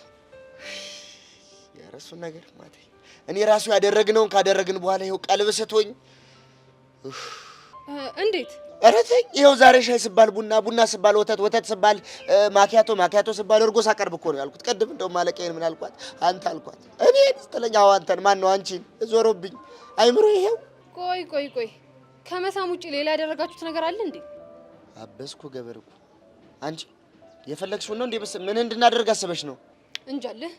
የረሱን ነገር ማታ እኔ ራሱ ያደረግነውን ካደረግን በኋላ ይኸው ቀልብ ስቶኝ። እንዴት? ኧረ ተይ፣ ይኸው ዛሬ ሻይ ስባል ቡና፣ ቡና ስባል ወተት፣ ወተት ስባል ማኪያቶ፣ ማኪያቶ ስባል እርጎ ሳቀርብ እኮ ነው ያልኩት። ቅድም እንደውም ማለቂያዬን ምን አልኳት? አንተ አልኳት። እኔ ስትለኝ አዎ አንተን። ማን ነው አንቺን? ዞሮብኝ አይምሮ ይሄው። ቆይ ቆይ ቆይ፣ ከመሳም ውጪ ሌላ ያደረጋችሁት ነገር አለ እንዴ? አበስኩ ገበርኩ። አንቺ የፈለግሽውን ነው እንዴ? ምን እንድናደርግ አስበሽ ነው? እንጃልህ።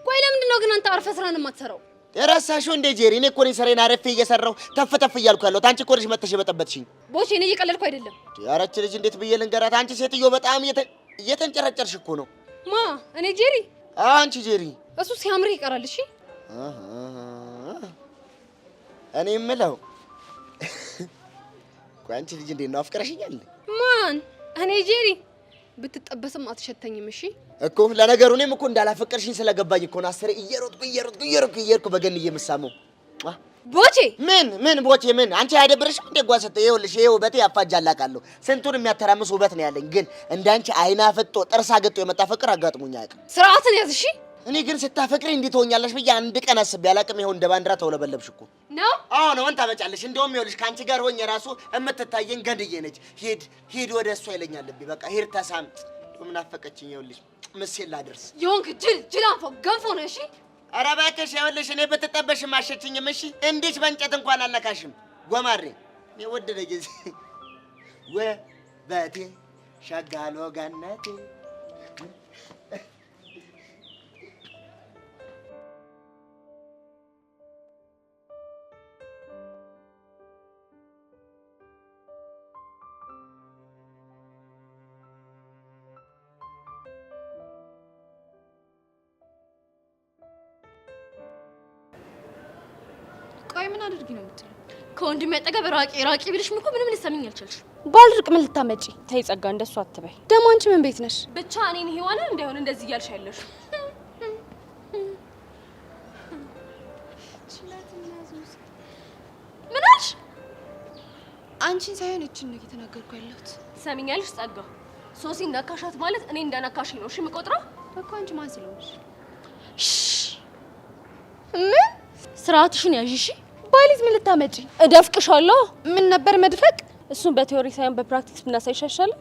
ቆይ ለምንድን ነው ግን አንተ አርፈህ ስራህን የማትሰራው? የረሳሽው እንዴ ጄሪ? እኔ እኮ ነኝ ስራዬን አረፌ እየሰራሁ ተፍ ተፍ እያልኩ ያለሁት። አንቺ እኮ ነሽ መጥተሽ የበጠበጥሽኝ። ቦቼ እኔ እየቀለድኩ አይደለም። ኧረ ይህች ልጅ እንዴት ብዬ ልንገራት? አንቺ ሴትዮ በጣም እየተንጨረጨርሽ እኮ ነው። ማ እኔ ጄሪ? አንቺ ጄሪ። እሱ ሲያምርህ ይቀራል። እሺ እኔ የምለው ቆይ አንቺ ልጅ እንዴት ነው አፍቅረሽኛል? ማን? እኔ ጄሪ? ብትጠበስም አትሸተኝም። እሺ እኮ ለነገሩ እኔም እኮ እንዳላፈቀርሽኝ ስለገባኝ እኮ ነው አስሬ እየሮጥኩ እየሮጥኩ እየሮጥኩ እየሄድኩ በገን እየምሳመው። ቦቼ ምን ምን ቦቼ ምን አንቺ አይደብርሽም እንዴ? ጓሰተ ይኸውልሽ፣ ይሄ ውበቴ ያፋጃል አውቃለሁ። ስንቱን የሚያተራምስ ውበት ነው ያለኝ። ግን እንዳንቺ አይና ፈጦ ጥርስ አገጦ የመጣ ፍቅር አጋጥሞኝ አያውቅም። ስርዓትን ያዝ እሺ። እኔ ግን ስታፈቅሪ እንዲህ ትሆኛለሽ ብዬ አንድ ቀን አስቤ አላውቅም። ይኸው እንደ ባንዲራ ተውለበለብሽ እኮ ነው። አዎ ነው። ምን ታመጫለሽ? እንደውም ይኸውልሽ ከአንቺ ጋር ሆኜ ራሱ የምትታየኝ ገድዬ ነች። ሂድ ሂድ ወደ እሷ ይለኛል ልቤ። በቃ ሂድ ተሳም። እንደውም ናፈቀችኝ። ይኸውልሽ ምሴን ላደርስ የሆንክ ጅል ጅል አንፎ ገንፎ ነው። እሺ ኧረ እባክሽ ይኸውልሽ እኔ ብትጠበሽም አሸችኝም። እሺ እንዲች በእንጨት እንኳን አልነካሽም። ጎማሬ እኔ ወደደ ጊዜ ውበቴ ሸጋሎ ገነቴ። ቆይ ምን አድርጊ ነው የምትለው? ከወንድሜ አጠገብ ራቂ ራቂ ብልሽም እኮ ምንም ልትሰሚኝ አልቻልሽም። ባልርቅ ምን ልታመጪ? ተይ ጸጋ፣ እንደሱ አትበይ። ደግሞ አንቺ ምን ቤት ነሽ? ብቻ እኔን ሔዋንን እንዳይሆን እንደዚህ እያልሽ ያለሽ ምን አልሽ? አንቺን ሳይሆን እችን ነው እየተናገርኩ ያለሁት። ትሰሚኛለሽ ጸጋ፣ ሶሲ ነካሻት ማለት እኔ እንዳነካሽኝ ነው እሺ የምቆጥረው። እኮ አንቺ ማን ስለሆንሽ? ምን ስርዓትሽን ያዥ እሺ። ባሊዝ ምን ልታመጪ? እደፍቅሻለሁ። ምን ነበር መድፈቅ? እሱን በ theory ሳይሆን በ practice ብናሳይሽ አይሻልም?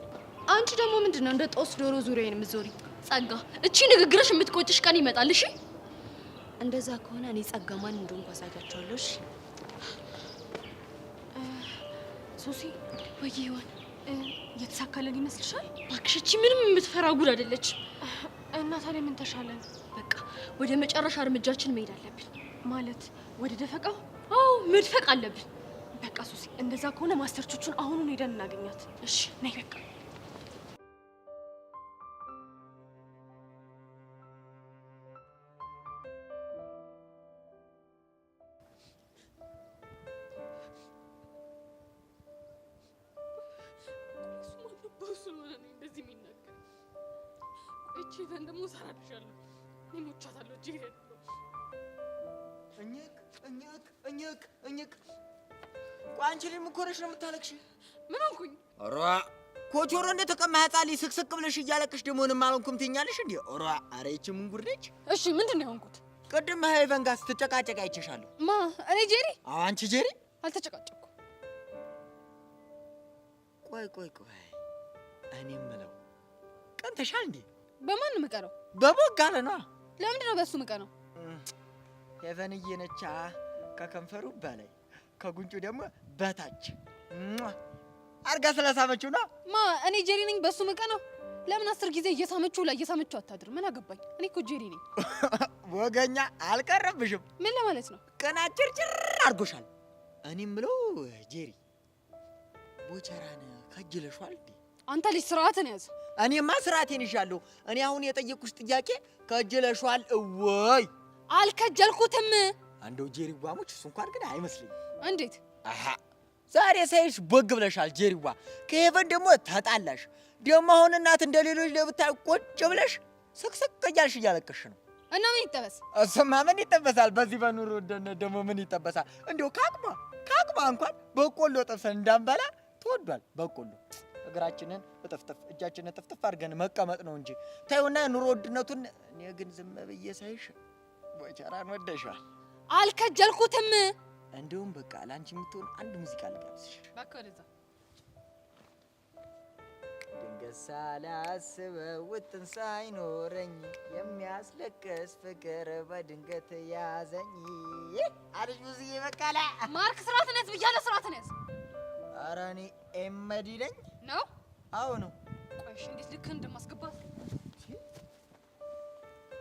አንቺ ደግሞ ምንድን ነው እንደ ጦስ ዶሮ ዙሪያዬን የምትዞሪ? ጸጋ፣ እቺ ንግግርሽ የምትቆጭሽ ቀን ይመጣል። እሺ እንደዛ ከሆነ እኔ ጸጋ ማን እንደሆንኩ አሳያቸዋለሁ። እሺ ሶሲ ወይ ሔዋን የተሳካለን ይመስልሻል? እባክሽ እቺ ምንም የምትፈራ ጉድ አይደለችም። እና ታዲያ ምን ተሻለን? በቃ ወደ መጨረሻ እርምጃችን መሄድ አለብን። ማለት ወደ ደፈቃው? አዎ መድፈቅ አለብን። በቃ ሶሲ፣ እንደዛ ከሆነ master ቾቹን አሁኑን ሄደን እናገኛት። እሺ ነይ በቃ። እኝክ እኝክ እኝክ እኝክ። ቆይ አንቺ ልጅ ምን ሆነሽ ነው የምታለቅሽ? ምን ሆንኩኝ? ኧረ ኮቾሮ እንደተቀማ ህፃን ልጅ ስቅስቅ ብለሽ እያለቅሽ ደግሞ ምንም አልሆንኩም ትይኛለሽ እንዴ? ኧረ ኧረ ይቺ ምን ጉድ ነች? እሺ ምንድን ነው የሆንኩት? ቅድም ሄቨን ጋር ስትጨቃጨቅ አይቼሻለሁ። ማ እኔ ጄሪ? አዎ አንቺ ጄሪ። አልተጨቃጨቅኩም። ቆይ ቆይ ቆይ እኔ የምለው ቀንተሻል እንዴ? በማን የምቀረው? በቦጋለ ነዋ። ለምንድን ነው በሱ የምቀነው? ሄቨንዬ ነቻ። ከከንፈሩ በላይ ከጉንጩ ደግሞ በታች አርጋ ስለሳመችው ነው። ማ እኔ ጄሪ ነኝ በሱ የምቀነው? ለምን 10 ጊዜ እየሳመችው ላይ እየሳመችው አታድር? ምን አገባኝ? እኔ እኮ ጄሪ ነኝ። ወገኛ አልቀረብሽም። ምን ለማለት ነው? ቅናት ጭርጭር አድርጎሻል። እኔ የምለው ጄሪ ቦቸራን ከጅለሽዋል እንዴ? አንተ ልጅ ስርዓትን ያዝ። እኔማ ስርዓቴን ይዣለሁ። እኔ አሁን የጠየቅኩሽ ጥያቄ ከጅለሽዋል ወይ? አልከጀልኩትም። እንደው ጄሪዋ ሙች እሱ እንኳን ግን አይመስለኝም። እንዴት? አሃ ዛሬ ሳይሽ ቦግ ብለሻል ጄሪዋ። ከሄቨን ደግሞ ተጣላሽ። ደግሞ አሁን እናት እንደሌሎች ለብታይ ቁጭ ብለሽ ስቅስቅ እያልሽ እያለቀሽ ነው። እና ምን ይጠበስ? እሱማ ምን ይጠበሳል? በዚህ በኑሮ ውድነት ደግሞ ምን ይጠበሳል? እንደው ካቅሟ ካቅሟ እንኳን በቆሎ ጠብሰን እንዳንበላ ተወዷል። በቆሎ እግራችንን እጥፍጥፍ እጃችንን እጥፍጥፍ አድርገን መቀመጥ ነው እንጂ ተይውና ኑሮ ውድነቱን። እኔ ግን ዝም ብዬ ሳይሽ ቦቸራን ወደሽዋል። አልከጀልኩትም። እንደውም በቃ ለአንቺ የምትሆን አንድ ሙዚቃ ልጋብዝሽ። እባክህ ወደዛ። ድንገት ሳላስበው ውጥን ሳይኖረኝ የሚያስለቅስ ፍቅር በድንገት ያዘኝ አለች ብዙዬ። በቃላ ማርክ ስርዓትን ያዝ ብያለሁ፣ ስርዓትን ያዝ። ኧረ እኔ ኤመዲ ነኝ ነው? አዎ ነው። ቆይ እሺ፣ እንዴት ልክ እንደማስገባት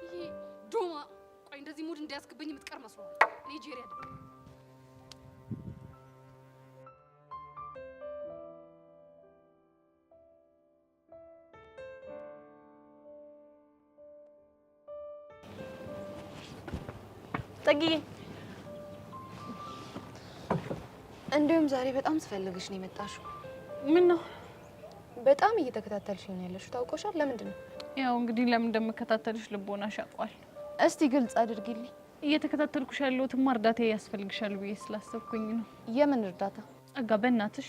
ይሄ ዶማ። ቆይ እንደዚህ ሙድ እንዳያስገባኝ የምትቀር መስሎሃል? እኔ ጄሪ አይደለሁም። ጸግዬ እንዲሁም ዛሬ በጣም ስፈልግሽ ነው የመጣሽው። ምን ነው? በጣም እየተከታተልሽኝ ነው ያለሽው። ታውቆሻል። ለምንድን ነው? ያው እንግዲህ ለምን እንደምከታተልሽ ልቦናሽ ያውቀዋል። እስቲ ግልጽ አድርጊልኝ። እየተከታተልኩሽ ያለሁትማ እርዳታ ያስፈልግሻል ብዬ ስላሰብኩኝ ነው። የምን እርዳታ? ጸጋ፣ በእናትሽ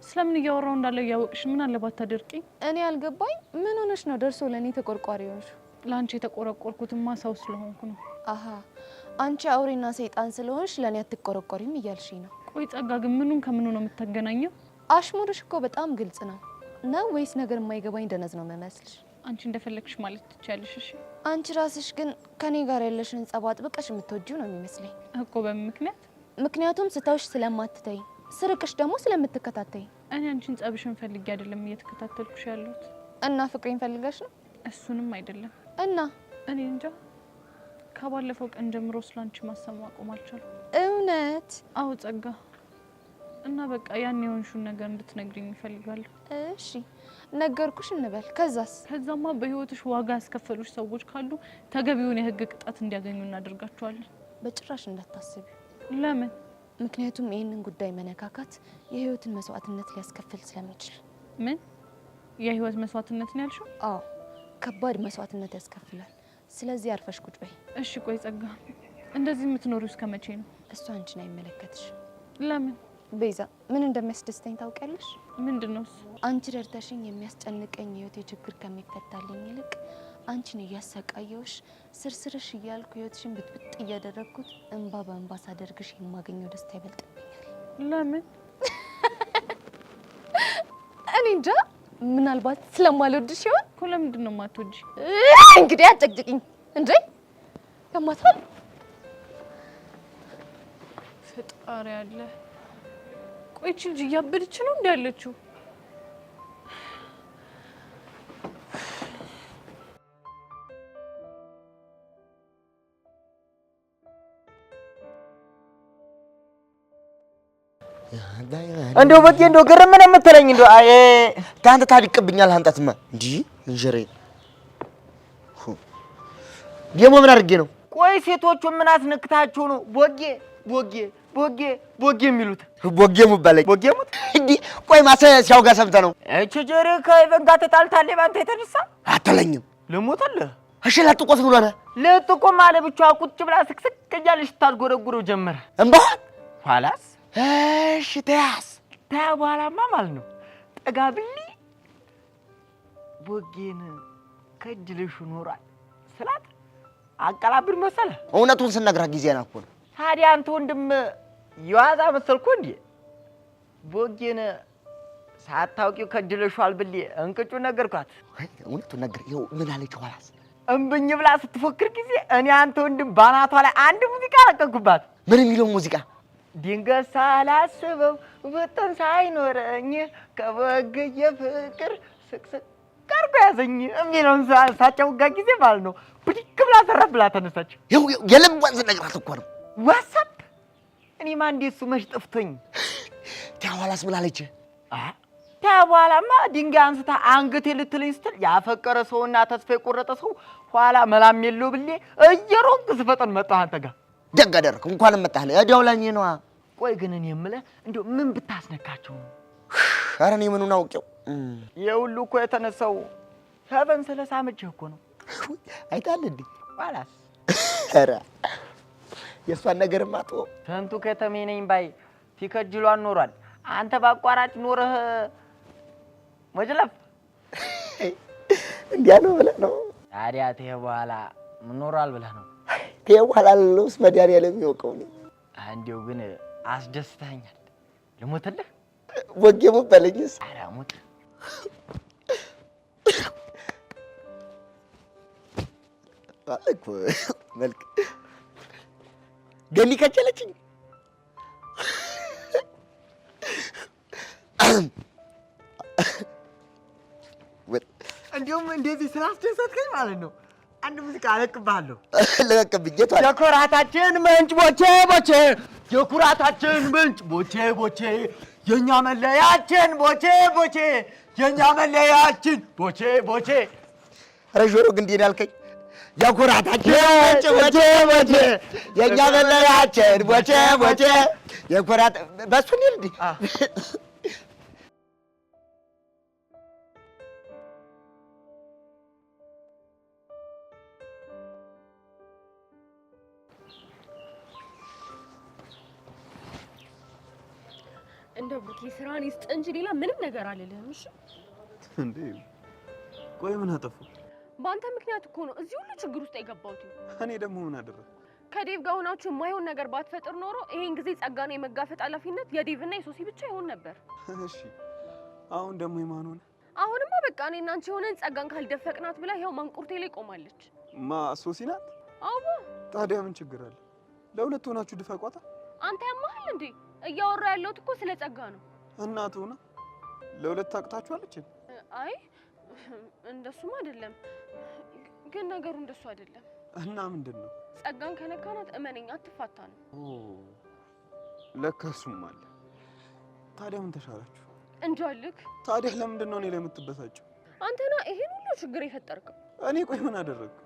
ስለምን እያወራው እንዳለ እያወቅሽ ምን አለ ባታደርቂኝ። እኔ አልገባኝ። ምን ሆነሽ ነው ደርሶ ለእኔ ተቆርቋሪ ሆንሽ? ለአንቺ የተቆረቆርኩትማ ሰው ስለሆንኩ ነው። አሀ፣ አንቺ አውሬና ሰይጣን ስለሆንሽ ለእኔ አትቆረቆሪም እያልሽኝ ነው። ቆይ ጸጋ፣ ግን ምኑን ከምኑ ነው የምታገናኘው? አሽሙርሽ እኮ በጣም ግልጽ ነው። ነው ወይስ ነገር የማይገባኝ ደነዝ ነው የምመስልሽ? አንቺ እንደፈለግሽ ማለት ትችያለሽ። እሺ አንቺ ራስሽ ግን ከኔ ጋር ያለሽን ጸብ አጥብቀሽ የምትወጂው ነው የሚመስለኝ። እኮ በምን ምክንያት? ምክንያቱም ስታውሽ ስለማትተይ፣ ስርቅሽ ደግሞ ስለምትከታተይ። እኔ አንቺን ጸብሽን ፈልጌ አይደለም እየተከታተልኩሽ ያለሁት። እና ፍቅሬን ፈልገሽ ነው? እሱንም አይደለም። እና እኔ እንጃ፣ ከባለፈው ቀን ጀምሮ ስላንቺ ማሰብ ማቆም አልቻልኩም። እውነት? አዎ ጸጋ፣ እና በቃ ያን የሆንሽውን ነገር እንድትነግሪኝ እፈልጋለሁ። እሺ ነገርኩሽ እንበል። ከዛስ? ከዛማ በህይወትሽ ዋጋ ያስከፈሉሽ ሰዎች ካሉ ተገቢውን የህግ ቅጣት እንዲያገኙ እናደርጋቸዋለን። በጭራሽ እንዳታስቢ። ለምን? ምክንያቱም ይህንን ጉዳይ መነካካት የህይወትን መስዋዕትነት ሊያስከፍል ስለሚችል። ምን? የህይወት መስዋዕትነት ነው ያልሽው? አዎ፣ ከባድ መስዋዕትነት ያስከፍላል። ስለዚህ አርፈሽ ቁጭ በይ። እሺ ቆይ ጸጋ፣ እንደዚህ የምትኖሪው እስከ መቼ ነው? እሱ አንቺን አይመለከትሽ። ለምን? ቤዛ፣ ምን እንደሚያስደስተኝ ታውቂያለሽ? ምንድን ነው እሱ? አንቺ ረድተሽኝ የሚያስጨንቀኝ የህይወቴ ችግር ከሚፈታልኝ ይልቅ አንቺን እያሰቃየሁሽ ስርስርሽ እያልኩ ህይወትሽን ብጥብጥ እያደረግኩት እንባ በእንባ ሳደርግሽ የማገኘው ደስታ ይበልጥብኛል። ለምን? እኔ እንጃ፣ ምናልባት ስለማልወድሽ ይሆን? እኮ ለምንድን ነው የማትወጂ? እንግዲህ አጨቅጭቅኝ እንዴ ያማታል። ፈጣሪ አለ። ቆይ ይህች ልጅ እያበደች ነው እንዴ ያለችው? እንደው በጌ እንደው ግርም ነው የምትለኝ። እንደው አይ ታንተ ታድቅብኛል። አንጣትማ እንዲ እንጀሬ ደግሞ ምን አድርጌ ነው? ቆይ ሴቶቹ ምን አስነክታችሁ ነው ቦጌ ቦጌ ቦጌ ቦጌ የሚሉት? ቦጌ ሙባለኝ ቦጌ ሙት እንዲ ቆይ ማሰ ሲያውጋ ሰምተህ ነው? እቺ ጀሪ ከኢቨን ጋር ተጣልታለች ባንተ የተነሳ። አትለኝም። ልሞትልህ። እሺ ላጥቆስ ብሎ ነህ? ልጥቁም አለ ብቻዋ ቁጭ ብላ ስቅስቅ እያለች ስታዝጎረጉረው ጀመረ። እምባዋን ኋላስ? እሺ ተያዝ። ተያ በኋላማ ማለት ነው ጠጋብሊ ቦጌን ከጅልሽ ኖሯል ስላት አቀላብድ መሰለህ። እውነቱን ስነግራት ጊዜ ናኮ ነው። ታዲያ አንተ ወንድም የዋዛ መሰልኩ እንዴ? ቦጌን ሳታውቂው ከጅልሿል ብሌ እንቅጩ ነገርኳት። እውነቱን ነገር ይኸው ምን አለች ኋላስ? እምብኝ ብላ ስትፎክር ጊዜ እኔ አንተ ወንድም ባናቷ ላይ አንድ ሙዚቃ ለቀኩባት። ምን የሚለው ሙዚቃ? ድንገት ሳላስበው ውጥን ሳይኖረኝ ከቦግዬ ፍቅር ስቅስቅ አድርጎ ያዘኝ የሚለውን ሳጫውጋ ጊዜ ማለት ነው ብድግ ብላ ዘረፍ ብላ ተነሳች። ይኸው የልቧን ስነግራት እኮ ነው። ዋትስአፕ እኔማ እንዴ እሱ መች ጠፍቶኝ። ተያ ኋላስ ምን አለች? ተያ በኋላማ ድንጋይ አንስታ አንገቴ ልትለኝ ስትል ያፈቀረ ሰውና ተስፋ የቆረጠ ሰው ኋላ መላም የለው ብሌ እየሮጥኩ ስፈጠን መጣሁ አንተ ጋር። ደግ አደረግህ፣ እንኳንም መጣህ። እዲያው ለእኔ ነዋ። ቆይ ግን እኔ የምልህ እንደው ምን ብታስነካቸው ነው? ኧረ እኔ ምኑን አውቄው። የሁሉ እኮ የተነሳው ሄቨን ስለሳመችህ እኮ ነው። አይተሃል እንዴ? ኋላስ? ኧረ የእሷን ነገርማ ተወው። ስንቱ ከተሜ ነኝ ባይ ሲከጅሏን ኖሯል። አንተ በአቋራጭ ኖረህ መጅለፍ እንዲያ ነው ብለህ ነው? ታዲያ ተይህ በኋላ ምን ኖሯል ብለህ ነው? ተይህ በኋላ ልለውስ መድኃኒዓለም የሚያውቀው ነው። እንዲያው ግን አስደስተኸኛል። ልሞትልህ? ቦጌ ሙት በለኝስ። ኧረ ሙት። አለ እኮ መልክ ገኒ ከቸለችኝ። እንዲሁም እንደዚህ ስላስደሰትከኝ ማለት ነው አንድ ሙዚቃ አለቅብሃለሁ። ለቀቅብኝ። የቱ አለ? የኩራታችን ምንጭ ቦቼ ቦቼ፣ የኩራታችን ምንጭ ቦቼ ቦቼ፣ የኛ መለያችን ቦቼ ቦቼ፣ የኛ መለያችን ቦቼ ቦቼ። ኧረ ጆሮ ግን እንዴት ያልከኝ? የኩራታችን ምንጭ ቦቼ ቦቼ፣ የኛ መለያችን ቦቼ ቦቼ፣ የኩራት በሱ እንሂድ እንዴ? እንደ ብሩኬ ስራን ይስጥ እንጂ ሌላ ምንም ነገር አልልህም። እሺ እንዴ ቆይ ምን አጠፋሁ? በአንተ ምክንያት እኮ ነው እዚህ ሁሉ ችግር ውስጥ የገባሁት። እኔ ደግሞ ምን አደረግኩ? ከዴቭ ጋር ሆናችሁ የማይሆን ነገር ባትፈጥር ኖሮ ይሄን ጊዜ ጸጋን የመጋፈጥ ኃላፊነት የዴቭና የሶሲ ብቻ ይሆን ነበር። እሺ አሁን ደግሞ የማን ሆነ? አሁንማ በቃ እኔና አንቺ ሆነን ጸጋን ካልደፈቅናት ብላ ይኸው ማንቁርቴ ላይ ቆማለች። ማ ሶሲ ናት? አዎ። ታዲያ ምን ችግር አለ? ለሁለት ሆናችሁ ድፈቋታ። አንተ ያማሃል እንዴ? እያወራ ያለሁት እኮ ስለ ጸጋ ነው። እናት ሆና ለሁለት ታቅታችኋለች። አይ እንደሱም አይደለም፣ ግን ነገሩ እንደሱ አይደለም። እና ምንድን ነው? ጸጋን ከነካናት እመነኝ አትፋታንም። ኦ ለካ እሱም አለ። ታዲያ ምን ተሻላችሁ? እንጃልክ። ታዲያ ለምንድን ነው እኔ ላይ የምትበሳጨው? አንተና ይሄን ሁሉ ችግር የፈጠርከው። እኔ ቆይ ምን አደረግኩ?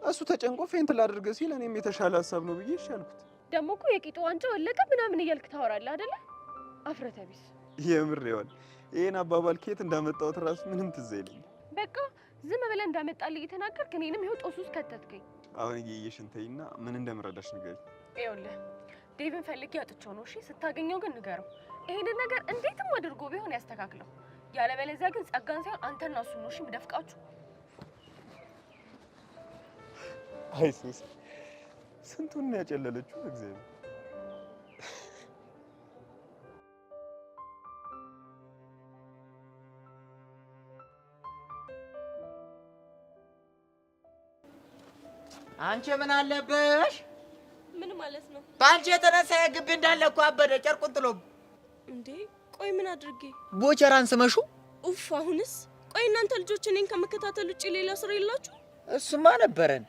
እሱ ተጨንቆ faint ላድርግ ሲል እኔም የተሻለ ሀሳብ ነው ብዬ እሺ አልኩት። ደግሞ እኮ የቂጡ ዋንጫ ወለቀ ምናምን እያልክ ታወራለህ አይደለ? አፍረተ ቢስ። የምር ይዋል። ይሄን አባባል ከየት እንዳመጣሁት እራሱ ምንም ትዝ አይለኝም። በቃ ዝም ብለህ እንዳመጣልህ እየተናገርክ እኔንም ይኸው ጦስ ውስጥ ከተትከኝ። አሁን እየየሽን ተይና ምን እንደምረዳሽ ንገሪኝ። ይኸውልህ ዴቭን ፈልጌ አጥቼው ነው። እሺ ስታገኘው ግን ንገረው፣ ይሄንን ነገር እንዴትም አድርጎ ቢሆን ያስተካክለው። ያለበለዚያ ግን ጸጋን ሳይሆን አንተና እሱን ነው እሺ የምደፍቃችሁ። አይ ሶሲ ስንቱን ነው ያጨለለችው። እግዚአብሔር አንቺ ምን አለብሽ? ምን ማለት ነው? በአንቺ የተነሳ የግቢ እንዳለ እኮ አበደ ጨርቁን ጥሎ። እንዴ ቆይ ምን አድርጌ? ቦቸራን ስመሹ። ኡፍ አሁንስ። ቆይ እናንተ ልጆች እኔን ከመከታተል ውጪ ሌላ ስራ የላችሁ? እሱማ ነበረን፣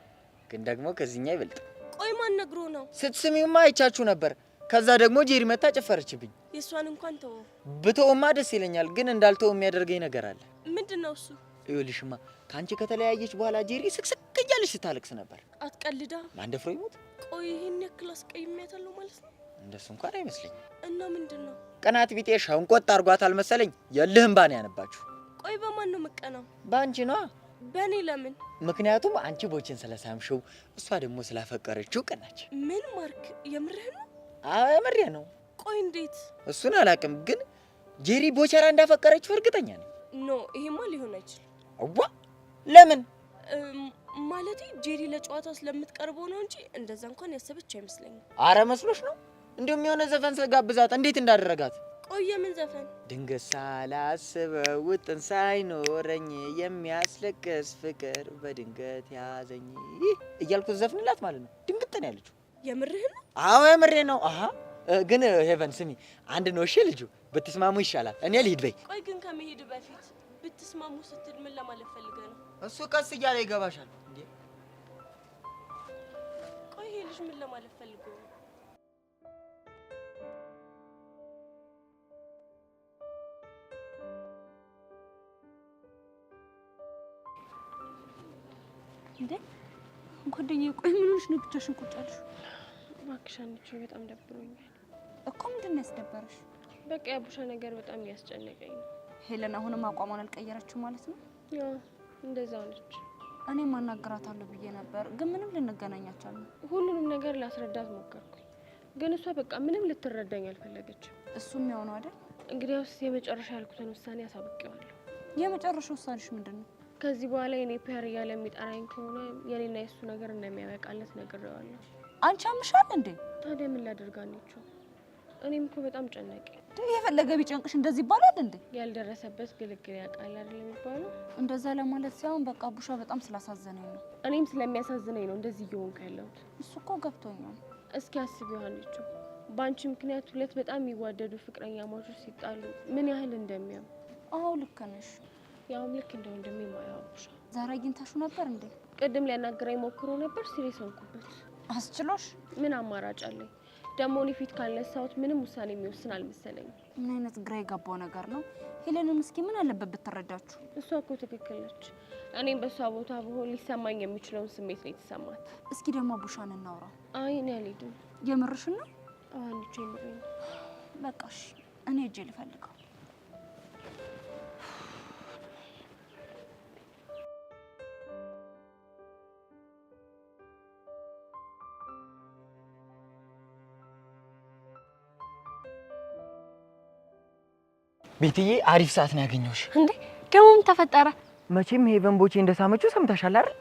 ግን ደግሞ ከዚህኛ ይበልጥ። ቆይ ማን ነግሮ ነው? ስትስሚውማ አይቻችሁ ነበር። ከዛ ደግሞ ጄሪ መታ ጨፈረችብኝ። የእሷን እንኳን ተወው። ብተውማ ደስ ይለኛል፣ ግን እንዳልተው የሚያደርገኝ ነገር አለ። ምንድነው እሱ? ይኸውልሽማ ከአንቺ ከተለያየች በኋላ ጄሪ ስቅስቅ እያለች ስታለቅስ ነበር። አትቀልዳ። ማን ደፍሮ ይሞት? ቆይ ይሄን ያክል አስቀይሜያታለሁ ማለት ነው? እንደሱ እንኳን አይመስለኝም። እና ምንድነው? ቅናት ቢጤ ሸንቆጥ አድርጓታል መሰለኝ። የልህም ባን ያነባችሁ። ቆይ በማን ነው የምቀናው? በአንቺ ነዋ። በእኔ ለምን? ምክንያቱም አንቺ ቦችን ስለሳምሽው እሷ ደግሞ ስላፈቀረችው ቀናች። ምን ማርክ፣ የምርህ ነው? አዎ የምሬ ነው። ቆይ እንዴት? እሱን አላውቅም፣ ግን ጄሪ ቦቸራ እንዳፈቀረችው እርግጠኛ ነኝ። No ይሄማ ሊሆን አይችልም። አዋ ለምን? ማለቴ ጄሪ ለጨዋታ ስለምትቀርበው ነው እንጂ እንደዛ እንኳን ያሰበች አይመስለኝም። አረ መስሎሽ ነው? እንደውም የሆነ ዘፈን ስጋብዛት እንዴት እንዳደረጋት። ቆይ የምን ዘፈን? ድንገት ሳላስበው ውጥን ሳይኖረኝ የሚያስለቅስ ፍቅር በድንገት ያዘኝ እያልኩ ዘፍንላት ማለት ነው። ድንግጥ ነው ያለችው። የምርህ ነው? አዎ የምሬ ነው። አሃ ግን ሄቨን ስሚ፣ አንድ ነው እሺ፣ ልጁ ብትስማሙ ይሻላል። እኔ ልሂድ በይ። ቆይ ግን ከመሄድ በፊት ብትስማሙ ስትል ምን ለማለት ፈልገህ ነው? እሱ ቀስ እያለ ይገባሻል። እንዴ ቆይ ይሄ ልጅ ምን ለማለት ፈልጎ ነው? እንዴ ጓደኛዬ፣ ቆይ ምን ሆነሽ ነው ብቻሽን ቁጭ ያልሽው? እባክሽ አንቺ በጣም ደብሮኛል እኮ። ምንድን ነው ያስደበረሽ? በቃ የአቡሻ ነገር በጣም እያስጨነቀኝ ነው። ሄለን አሁንም አቋሟን አልቀየረችው ማለት ነው? ያው እንደዛው ነች። እኔም አናግራታለሁ ብዬ ነበር፣ ግን ምንም ልንገናኝ አልቻልንም። ሁሉንም ነገር ላስረዳት ሞከርኩኝ፣ ግን እሷ በቃ ምንም ልትረዳኝ አልፈለገችም። እሱም ያው ነው አይደል? እንግዲያውስ የመጨረሻ ያልኩትን ውሳኔ አሳውቄዋለሁ። የመጨረሻ ውሳኔሽ ምንድን ነው? ከዚህ በኋላ የኔ ፒያር እያለ የሚጠራኝ ከሆነ የኔና የሱ ነገር እንደሚያበቃለት ነግሬዋለሁ። አንቺ አምሻል እንዴ? ታዲያ ምን ላድርግ አንቺ? እኔም እኮ በጣም ጨነቀኝ። የፈለገ ቢጨንቅሽ እንደዚህ ይባላል እንዴ? ያልደረሰበት ግልግል ያውቃል አይደል የሚባለው? እንደዛ ለማለት ሳይሆን በቃ ቡሻ በጣም ስላሳዘነኝ ነው። እኔም ስለሚያሳዝነኝ ነው እንደዚህ እየሆንኩ ያለሁት። እሱ እኮ ገብቶኛል። እስኪ አስቢው አንቺ፣ በአንቺ ምክንያት ሁለት በጣም የሚዋደዱ ፍቅረኛሞች ሲጣሉ ምን ያህል እንደሚያም። አዎ ልክ ነሽ። ያውም ልክ እንደ ወንድሜ የማየው አቡሻ። ዛሬ አግኝታሽው ነበር እንዴ? ቅድም ሊያናግረኝ ሞክሮ ነበር፣ serious ሆንኩበት። አስችሎሽ? ምን አማራጭ አለኝ? ደግሞ እኔ ፊት ካልነሳሁት ምንም ውሳኔ የሚወስን አልመሰለኝም። ምን አይነት ግራ የገባው ነገር ነው። ሄለንም እስኪ ምን አለበት ብትረዳችሁ። እሷ እኮ ትክክል ነች። እኔም በእሷ ቦታ ብሆን ሊሰማኝ የሚችለውን ስሜት ነው የተሰማት። እስኪ ደግሞ ቡሻን እናውራ። አይ እኔ አልሄድም። የምርሽን ነው? አዎ አንቺ የምሬን ነው። በቃ እሺ፣ እኔ እጄ ልፈልገው። ቤትዬ አሪፍ ሰዓት ነው ያገኘሁሽ። እንዴ ደግሞ ምን ተፈጠረ? መቼም ሄቨን ቦቼ እንደሳመችው ሰምተሻል አይደል?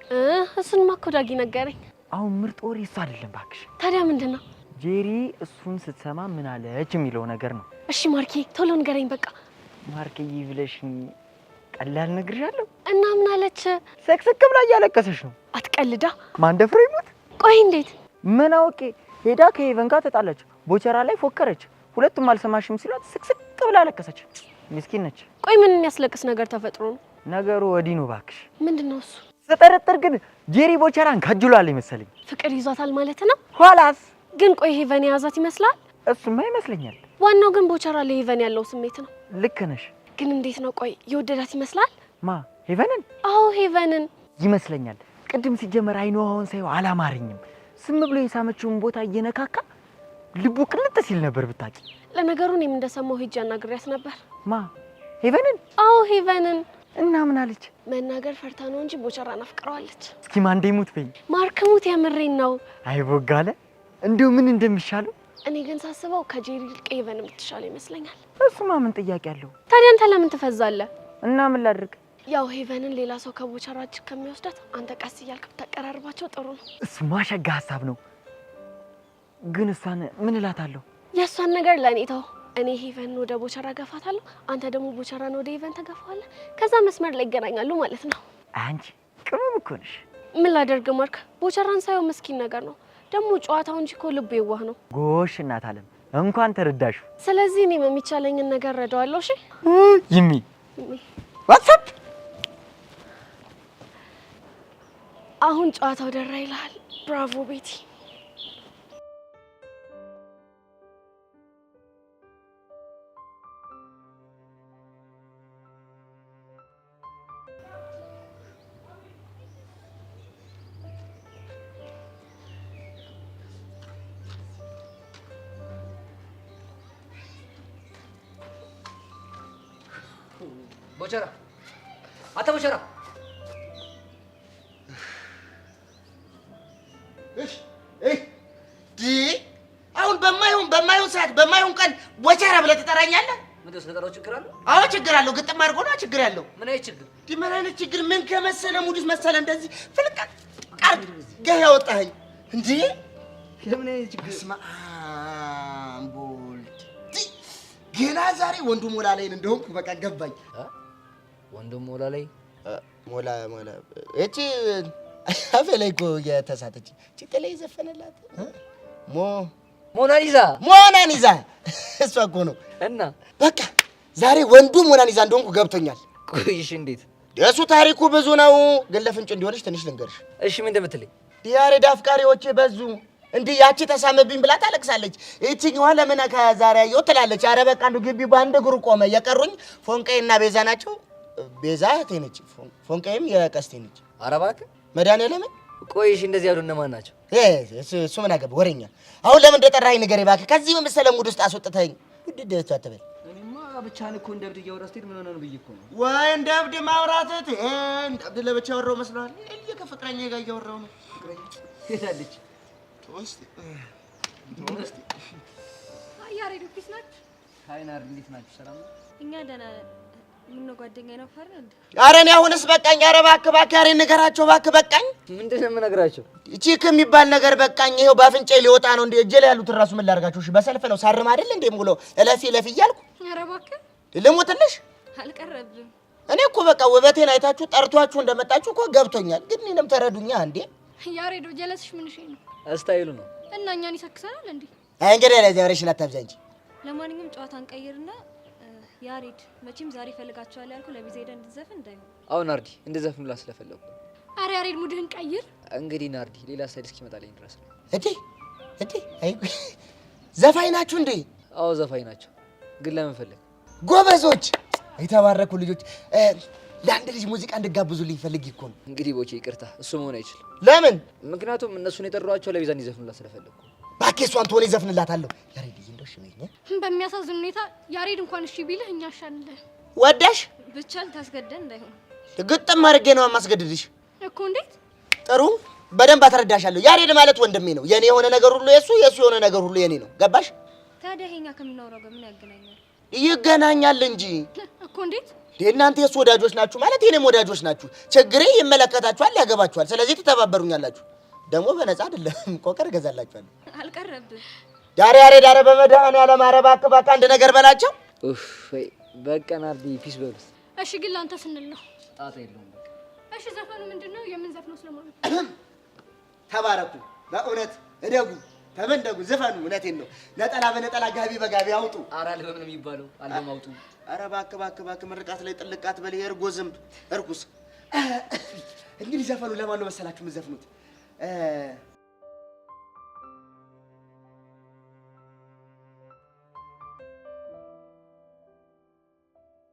እሱንማ እኮ ዳጊ ነገረኝ። አሁን ምርጥ ወሬ እሱ አይደለም እባክሽ። ታዲያ ምንድን ነው? ጄሪ እሱን ስትሰማ ምን አለች የሚለው ነገር ነው። እሺ ማርኬ ቶሎ ንገረኝ በቃ። ማርክዬ ብለሽኝ ቀላል እነግርሻለሁ። እና ምን አለች? ሰክሰክ ብላ እያለቀሰች ነው። አትቀልዳ። ማን ደፍሮ ይሞት? ቆይ እንዴት? ምን አውቄ። ሄዳ ከሄቨን ጋር ተጣላች። ቦቸራ ላይ ፎከረች። ሁለቱም አልሰማሽም ሲሏት ስቅስቅ ብላ አለቀሰች። ምስኪን ነች። ቆይ ምን የሚያስለቅስ ነገር ተፈጥሮ ነው? ነገሩ ወዲህ ነው እባክሽ። ምንድን ነው እሱ? ስጠረጥር ግን ጄሪ ቦቸራን ከጅሏል ይመስለኝ። ፍቅር ይዟታል ማለት ነው? ኋላስ ግን ቆይ ሄቨን የያዛት ይመስላል? እሱማ ይመስለኛል። ዋናው ግን ቦቸራ ለሄቨን ያለው ስሜት ነው። ልክ ነሽ። ግን እንዴት ነው ቆይ የወደዳት ይመስላል? ማ ሄቨንን? አዎ ሄቨንን ይመስለኛል። ቅድም ሲጀመር አይኗ አሁን ሳየው አላማረኝም። ዝም ብሎ የሳመችውን ቦታ እየነካካ ልቡ ቅልጥ ሲል ነበር ብታቂ። ለነገሩ እኔም እንደሰማሁ ሄጄ አናግሬያት ነበር። ማ ሄቨንን? አዎ ሄቨንን። እና ምን አለች? መናገር ፈርታ ነው እንጂ ቦቸራን አፍቅረዋለች። እስኪ ማንዴ ሙት በይኝ። ማርክ ሙት፣ የምሬን ነው። አይ ቦጋለ፣ እንዲሁ ምን እንደሚሻለው። እኔ ግን ሳስበው ከጄሪ ይልቅ ሄቨን የምትሻለው ይመስለኛል። እሱማ ምን ጥያቄ አለው? ታዲያ አንተ ለምን ትፈዛለህ? እና ምን ላድርግ? ያው ሄቨንን ሌላ ሰው ከቦቸራ እጅ ከሚወስዳት አንተ ቀስ እያልክ ብታቀራርባቸው ጥሩ ነው። እሱማ ሸጋ ሀሳብ ነው። ግን እሷን ምን እላታለሁ? የእሷን ነገር ለእኔ ተው። እኔ ሄቨንን ወደ ቦቸራ ገፋታለሁ፣ አንተ ደግሞ ቦቸራን ወደ ሄቨን ተገፋዋለህ። ከዛ መስመር ላይ ይገናኛሉ ማለት ነው። አንቺ ቅመም እኮ ነሽ። ምን ላደርግ ማርክ፣ ቦቸራን ሳየው ምስኪን ነገር ነው። ደግሞ ጨዋታው እንጂ እኮ ልቡ የዋህ ነው። ጎሽ እናት አለም እንኳን ተረዳሹ። ስለዚህ እኔም የሚቻለኝን ነገር ረዳዋለሁ። እሺ ይሚ what's up። አሁን ጨዋታው ደራ ይልሃል። Bravo ቤቲ። ቦቸራ፣ አተ ቦቸራ፣ አሁን በማይሆን ሰዓት በማይሆን ቀን ቦቸራ ብለህ ትጠራኛለህ? ምንድን ነው ስለጠራው ችግር አለው? አዎ ችግር አለው። ግጥም አድርጎ ነው ችግር ያለው። ምን አይነት ችግር? ምን አይነት ችግር? ምን ከመሰለ ሙዱስ መሰለ እንደዚህ ፍልቅቅ አድርገህ ያወጣኸኝ እንዴ? ምን አይነት ችግር? በስመ አብ ወልድ። ገና ዛሬ ወንዱ ሞላ ላይ እንደሆንኩ በቃ ገባኝ። ወንዱ ሞላ ላይ ሞላ ሞላ እቺ አፌ ላይ እኮ የተሳተች እቺ ጥላ የዘፈነላት ሞናሊዛ ሞናሊዛ እሷ እኮ ነው። እና በቃ ዛሬ ወንዱ ሞናሊዛ እንደሆንኩ ገብቶኛል። ቆይሽ እንዴት? የእሱ ታሪኩ ብዙ ነው፣ ግን ለፍንጭ እንዲሆንሽ ትንሽ ልንገርሽ። እሺ ምን እንደምትለኝ? ያሬድ አፍቃሪዎቼ በዙ። እንዲህ ያቺ ተሳመብኝ ብላ ታለቅሳለች፣ ይቺኛዋ ለምን ከዛሬ አየሁ ትላለች። ኧረ በቃ አንዱ ግቢ በአንድ እግሩ ቆመ። የቀሩኝ ፎንቃዬና ቤዛ ናቸው። ቤዛ እህቴ ነች፣ ፎንቃዬም የቀስቴ ነች። ኧረ እባክህ መድኃኒዓለምን። ቆይሽ እንደዚህ ያሉ እነማን ናቸው? እሱ ምን አገባህ ወሬኛ። አሁን ለምን እንደጠራኸኝ ንገረኝ እባክህ። ከዚህ በመሰለ mood ውስጥ አስወጥተኸኝ። ውድድ አትበል። እኔማ ብቻህን እኮ እንደ እብድ እያወራህ ስትሄድ ምን ሆነህ ነው ብዬ እኮ ነው። ወይ እንደ እብድ ማውራት እንደ እብድ ለብቻ ያወራሁ መስሎሃል? እኔ ከፍቅረኛዬ ጋር እያወራሁ ነው። ፍቅረኛ የት አለች? ያሬድ peace ናችሁ? Hi ናርዲ፣ እንዴት ናችሁ? ሰላም ነው? እኛ ደህና ነን። ምነው ጓደኛዬ ነው ፈርን እንዴ? ኧረ እኔ አሁንስ በቃኝ። ኧረ እባክህ እባክህ፣ ኧረ ንገራቸው እባክህ በቃኝ። ምንድን ነው የምነግራቸው? Chick የሚባል ነገር በቃኝ። ይኸው በአፍንጫዬ ሊወጣ ነው። እንዴ እጄ ላይ ያሉትን ራሱ ምን ላድርጋቸው? እሺ በሰልፍ ነው ሳርም አይደል እንዴ የምውለው? እለፊ እለፊ እያልኩ። ኧረ እባክህ ልሙትልሽ? አልቀረብም። እኔ እኮ በቃ ውበቴን አይታችሁ ጠርቷችሁ እንደመጣችሁ እኮ ገብቶኛል። ግን እኔንም ተረዱኛ እንዴ። ያሬዶ ጀለስሽ ምንሽ ነው? Style ኡ ነው። እና እኛን ይሰክሰናል እንዴ? አይ እንግዲህ ለዚህ ወሬሽን አታብዛ እንጂ። ለማንኛውም ጨዋታ እንቀይርና ያሬድ መቼም ዛሬ እፈልጋቸዋለሁ ያልኩህ ለቤዛ ሄደህ እንድትዘፍን እንዳይሆን። አዎ ናርዲ፣ እንድዘፍንላት ስለፈለኩ። አረ ያሬድ mood ህን ቀይር። እንግዲህ ናርዲ፣ ሌላ style እስኪመጣልኝ ድረስ ነው። እዴ እዴ፣ አይ ዘፋኝ ናችሁ እንዴ? አዎ ዘፋኝ ናቸው። ግን ለምን ፈለግ? ጎበዞች፣ የተባረኩ ልጆች። ለአንድ ልጅ ሙዚቃ እንድጋብዙልኝ ፈልጌ እኮ ነው። እንግዲህ ቦቼ ይቅርታ፣ እሱ መሆን አይችልም። ለምን? ምክንያቱም እነሱን የጠሯቸው ለቤዛ እንዲዘፍኑላት ስለፈለኩ። እባክህ እሷን ትሆን ይዘፍንላታለሁ። ያሬድዬ እንደው እሺ በይኝ። በሚያሳዝን ሁኔታ ያሬድ እንኳን እሺ ቢልህ እኛ እሺ አንልህም። ወደሽ ብቻ ልታስገድደን እንዳይሆን። ግጥም አድርጌ ነው የማስገድድሽ እኮ። እንዴት? ጥሩ፣ በደንብ አትረዳሻለሁ። ያሬድ ማለት ወንድሜ ነው። የኔ የሆነ ነገር ሁሉ የሱ፣ የሱ የሆነ ነገር ሁሉ የኔ ነው። ገባሽ? ታዲያ ይሄኛ ከምናወራው ጋር ምን ያገናኛል? ይገናኛል እንጂ እኮ። እንዴት? እናንተ የእሱ ወዳጆች ናችሁ ማለት የኔም ወዳጆች ናችሁ። ችግሬ ይመለከታችኋል፣ ያገባችኋል። ስለዚህ ትተባበሩኛላችሁ። ደግሞ በነፃ አይደለም፣ ቆቀር እገዛላችኋለሁ። አልቀረብህ ዳሬ ያሬ ዳሬ በመድኃኒዓለም ኧረ እባክህ እባክህ አንድ ነገር በላቸው። ኡፍ በቃ ናርዲ peace በሉት። እሺ ግን ለአንተ ስንል ነው። ጣጣ የለውም በቃ። እሺ ዘፈኑ ምንድን ነው? የምንዘፍነው ስለማን ነው? ተባረኩ፣ በእውነት እደጉ፣ ተመንደጉ፣ ዝፈኑ። እውነቴን ነው። ነጠላ በነጠላ ጋቢ በጋቢ አውጡ። ኧረ አልበም ነው የሚባለው፣ አልበም አውጡ። ኧረ እባክህ እባክህ እባክህ ምርቃት ላይ ጥልቃት በል የእርጎ ዝንብ እርኩስ። እንግዲህ ዘፈኑ ለማን ነው መሰላችሁ የምትዘፍኑት?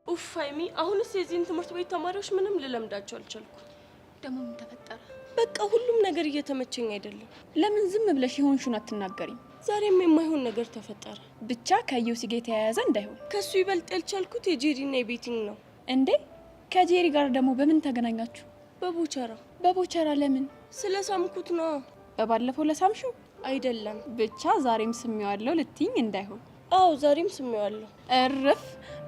ኡፍ ሀይሚ፣ አሁንስ የዚህን ትምህርት ቤት ተማሪዎች ምንም ልለምዳቸው አልቻልኩም። ደግሞ ምን ተፈጠረ? በቃ ሁሉም ነገር እየተመቸኝ አይደለም። ለምን ዝም ብለሽ የሆንሽውን አትናገሪም? ዛሬም የማይሆን ነገር ተፈጠረ። ብቻ ከዮሲ ጋር የተያያዘ እንዳይሆን። ከሱ ይበልጥ ያልቻልኩት የጄሪና የቤቲን ነው። እንዴ ከጄሪ ጋር ደግሞ በምን ተገናኛችሁ? በቦቸራ። በቦቸራ ለምን? ስለ ሳምኩት ነዋ። በባለፈው ለሳምሽው? አይደለም። ብቻ ዛሬም ስሜዋለሁ ልትይኝ እንዳይሆን። አዎ ዛሬም ስሜዋለሁ። እርፍ!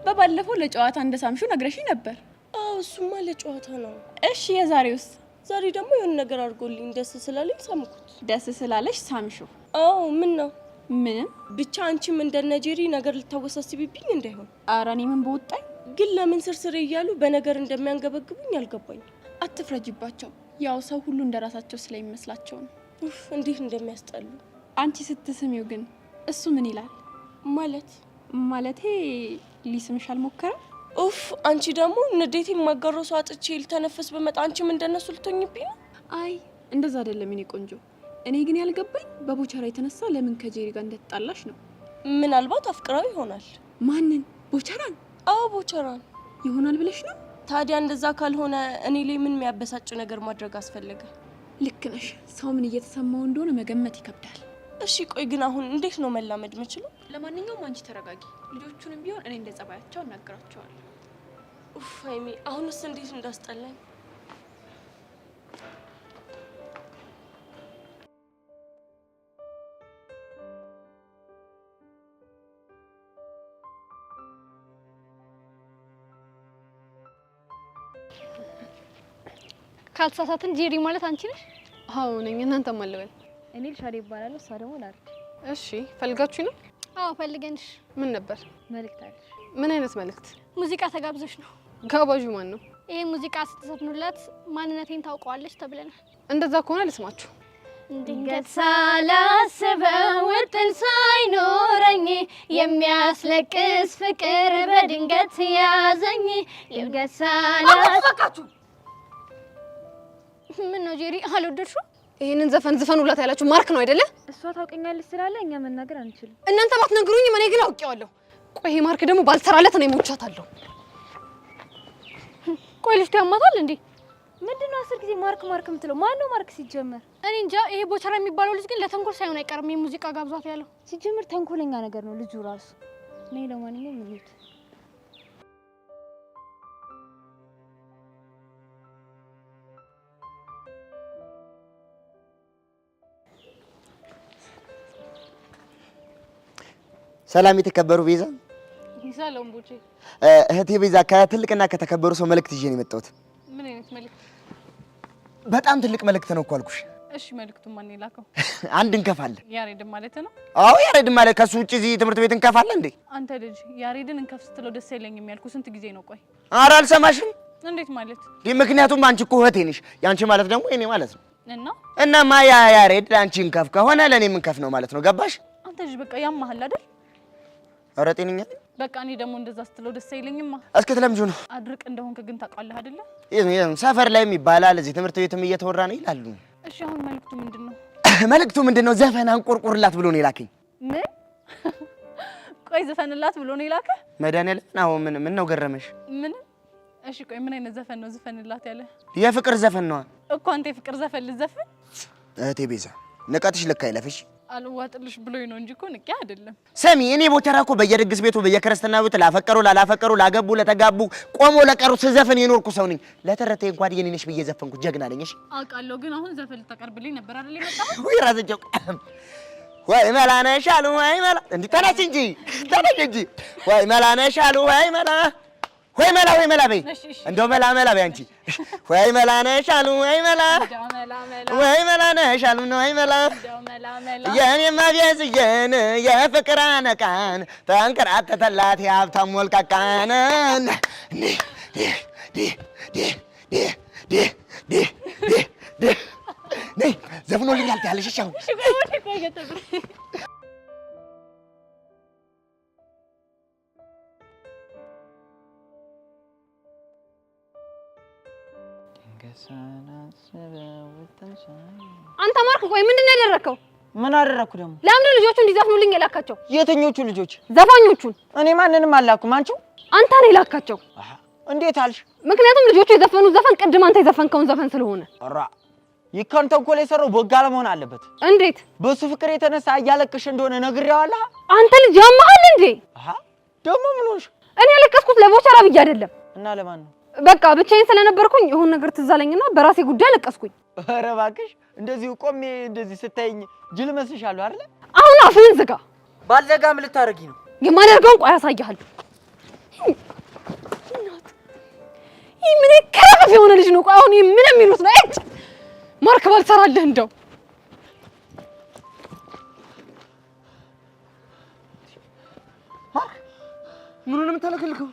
በባለፈው ለጨዋታ እንደሳምሽው ነግረሽኝ ነበር። አዎ እሱማ ለጨዋታ ነው። እሺ የዛሬውስ? ዛሬ ደግሞ የሆነ ነገር አድርጎልኝ ደስ ስላለኝ ሳምኩት። ደስ ስላለሽ ሳምሽው? አዎ። ምን ነው? ምንም። ብቻ አንቺም እንደነ ጄሪ ነገር ልታወሳስቢብኝ እንዳይሆን። ኧረ እኔ ምን በወጣኝ። ግን ለምን ስርስሬ እያሉ በነገር እንደሚያንገበግቡኝ አልገባኝም። አትፍረጅባቸው። ያው ሰው ሁሉ እንደራሳቸው ስለሚመስላቸው ነው። ኡፍ እንዴት እንደሚያስጠሉ። አንቺ ስትስሚው ግን እሱ ምን ይላል? ማለት ማለቴ ሊስምሽ አልሞከረም? ኡፍ አንቺ ደግሞ ንዴት የማጋራው ሰው አጥቼ ልተነፍስ በመጣ አንቺም እንደነሱ ልትሆኝብኝ ነው? አይ እንደዛ አይደለም የኔ ቆንጆ። እኔ ግን ያልገባኝ በቦቸራ የተነሳ ለምን ከጄሪ ጋር እንደተጣላሽ ነው። ምናልባት አፍቅራው ይሆናል። ማንን? ቦቸራን? አዎ ቦቸራን። ይሆናል ብለሽ ነው? ታዲያ እንደዛ ካልሆነ እኔ ላይ ምን የሚያበሳጭ ነገር ማድረግ አስፈለገ? ልክ ነሽ። ሰው ምን እየተሰማው እንደሆነ መገመት ይከብዳል። እሺ ቆይ ግን አሁን እንዴት ነው መላመድ የምችለው? ለማንኛውም አንቺ ተረጋጊ። ልጆቹንም ቢሆን እኔ እንደ ጸባያቸው እናገራቸዋለሁ። ኡፍ ሀይሚ፣ አሁንስ እንዴት እንዳስጠላኝ። ካልተሳሳትን ጄሪ ማለት አንቺ ነሽ? አዎ ነኝ። እናንተ ማን ልበል? እኔ ልሻዴ እባላለሁ፣ እሷ ደግሞ ናርዲ። እሺ ፈልጋችሁ ነው? አዎ ፈልገንሽ። ምን ነበር? መልእክት አለሽ። ምን አይነት መልእክት? ሙዚቃ ተጋብዘሽ ነው። ጋባዡ ማን ነው? ይሄ ሙዚቃ ስትዘፍኑላት ማንነቴን ታውቀዋለች ተብለናል። እንደዛ ከሆነ ልስማችሁ። ድንገት ሳላስበው ውጥን ሳይኖረኝ የሚያስለቅስ ፍቅር በድንገት ያዘኝ። ድንገት ሳላስበቃችሁ። ምን ነው ጄሪ አልወደድሽው? ይሄንን ዘፈን ዝፈኑላት ያላችሁ ማርክ ነው አይደለ? እሷ ታውቀኛለች ስላለ እኛ መናገር አንችልም። እናንተ ባትነግሩኝም እኔ ግን አውቄዋለሁ። ቆይ ይሄ ማርክ ደግሞ ባልሰራለት እኔ ሞቻታለሁ። ቆይ ልጅቱ ያማታል እንዴ? ምንድነው 10 ጊዜ ማርክ ማርክ የምትለው? ማን ነው ማርክ ሲጀመር? እኔ እንጃ። ይሄ ቦቸራ የሚባለው ልጅ ግን ለተንኮል ሳይሆን አይቀርም የሙዚቃ ጋብዟት ያለው። ሲጀመር ተንኮለኛ ነገር ነው ልጁ ራሱ። ነይ ለማንኛውም እንሂድ። ሰላም የተከበሩ ቤዛ። ሰላም ቡቼ። እህቴ ቤዛ ከትልቅና ከተከበሩ ሰው መልእክት ይዤ ነው የመጣሁት። ምን አይነት መልእክት? በጣም ትልቅ መልእክት ነው እኮ አልኩሽ። እሺ መልእክቱን ማን የላከው? አንድ እንከፋለ። ያሬድ ማለት ነው? አዎ ያሬድ ማለት። ከሱ ውጪ እዚህ ትምህርት ቤት እንከፋለ እንዴ? አንተ ልጅ ያሬድን እንከፍ ስትለው ደስ አይለኝም ያልኩ ስንት ጊዜ ነው? ቆይ ኧረ አልሰማሽም። እንዴት ማለት? ምክንያቱም አንቺ እኮ እህቴ ነሽ። ያንቺ ማለት ደግሞ የኔ ማለት ነው። እና እናማ ያ ያሬድ ለአንቺ እንከፍ ከሆነ ለእኔም እንከፍ ነው ማለት ነው። ገባሽ? አንተ ልጅ በቃ ያማሃል አይደል? ኧረ ጤነኛ ነኝ። በቃ እኔ ደግሞ እንደዛ ስትለው ደስ አይለኝማ። እስክትለምጂው ነው። አድርቅ እንደሆንክ ግን ታውቃለህ አይደለ? ሰፈር ላይም ይባላል፣ እዚህ ትምህርት ቤትም እየተወራ ነው ይላሉ። እሺ አሁን መልእክቱ ምንድን ነው? መልእክቱ ምንድን ነው? ዘፈን አንቆርቁርላት ብሎ ነው የላከኝ። ምን? ቆይ ዘፈንላት ብሎ ነው የላከ? መድኃኒዓለም። አዎ። ምን ነው ገረመሽ? ምን? እሺ ቆይ ምን አይነት ዘፈን ነው ዝፈንላት ያለ? የፍቅር ዘፈን ነዋ እኮ። አንተ የፍቅር ዘፈን ልዘፍን? እህቴ ቤዛ ንቀትሽ ልክ አይለፍሽ። አልዋጥልሽ ብሎኝ ነው እንጂ እኮ ንቄ አይደለም። ስሚ እኔ ቦቸራ እኮ በየድግስ ቤቱ በየክርስትና ቤቱ ላፈቀሩ ላላፈቀሩ ላገቡ ለተጋቡ ቆሞ ለቀሩ ስዘፍን የኖርኩ ሰው ነኝ። ለተረቴ እንኳን የኔ ነሽ ብዬ ዘፈንኩ ጀግና ነኝ። እሺ አውቃለሁ፣ ግን አሁን ዘፈን ልታቀርብልኝ ነበር አይደል የመጣኸው? ውይ ራስቸው ወይ መላ ነሽ አሉ ወይ መላ። እንዲህ ተነሽ እንጂ ተነሽ እንጂ። ወይ መላ ነሽ አሉ ወይ መላ ወይ መላ ወይ መላ በይ፣ እንደው መላ መላ በይ አንቺ። ወይ መላ ነሽ አሉ ወይ መላ ወይ መላ ነሽ አሉ ወይ መላ። የኔማ ቤዝዬን የፍቅር አነቃን ተንከራተተላት የሀብታም ሞልቃቃን። ነይ ዘፍኖልኛል ትያለሽ። እሺ አሁን አንተ ማርክ፣ ቆይ ምንድን ነው ያደረከው? ምን አደረኩ ደግሞ? ለምንድን ልጆቹ እንዲዘፍኑልኝ የላካቸው? የትኞቹ ልጆች? ዘፋኞቹን። እኔ ማንንም አላኩም። አንቺው አንተ ነው የላካቸው። እንዴት አልሽ? ምክንያቱም ልጆቹ የዘፈኑት ዘፈን ቅድም አንተ የዘፈንከውን ዘፈን ስለሆነ። ራ ይከን ተንኮል የሰራው ቦጋለ መሆን አለበት። እንዴት? በሱ ፍቅር የተነሳ እያለቅሽ እንደሆነ ነግሬዋለሁ። አንተ ልጅ ያመሃል እንዴ? ደግሞ ምን ሆንሽ? እኔ ያለቀስኩት ለቦቸራ ብዬ አይደለም። እና ለማን ነው? በቃ ብቻዬን ስለነበርኩኝ የሆነ ነገር ትዝ አለኝና በራሴ ጉዳይ አለቀስኩኝ። ኧረ እባክሽ እንደዚሁ ቆሜ እንደዚህ ስታይኝ ጅል መስልሻለሁ አይደለ? አሁን አፍህን ዝጋ። ባልዘጋም ልታረጊ ነው? የማደርገውን ቆይ አሳይሃለሁ። ይህ ምን ከረፈፍ የሆነ ልጅ ነው? ቆይ አሁን ይህ ምን የሚሉት ነው? እጭ ማርክ ባልሰራልህ እንደው ማርክ ምኑን የምታለከልከው?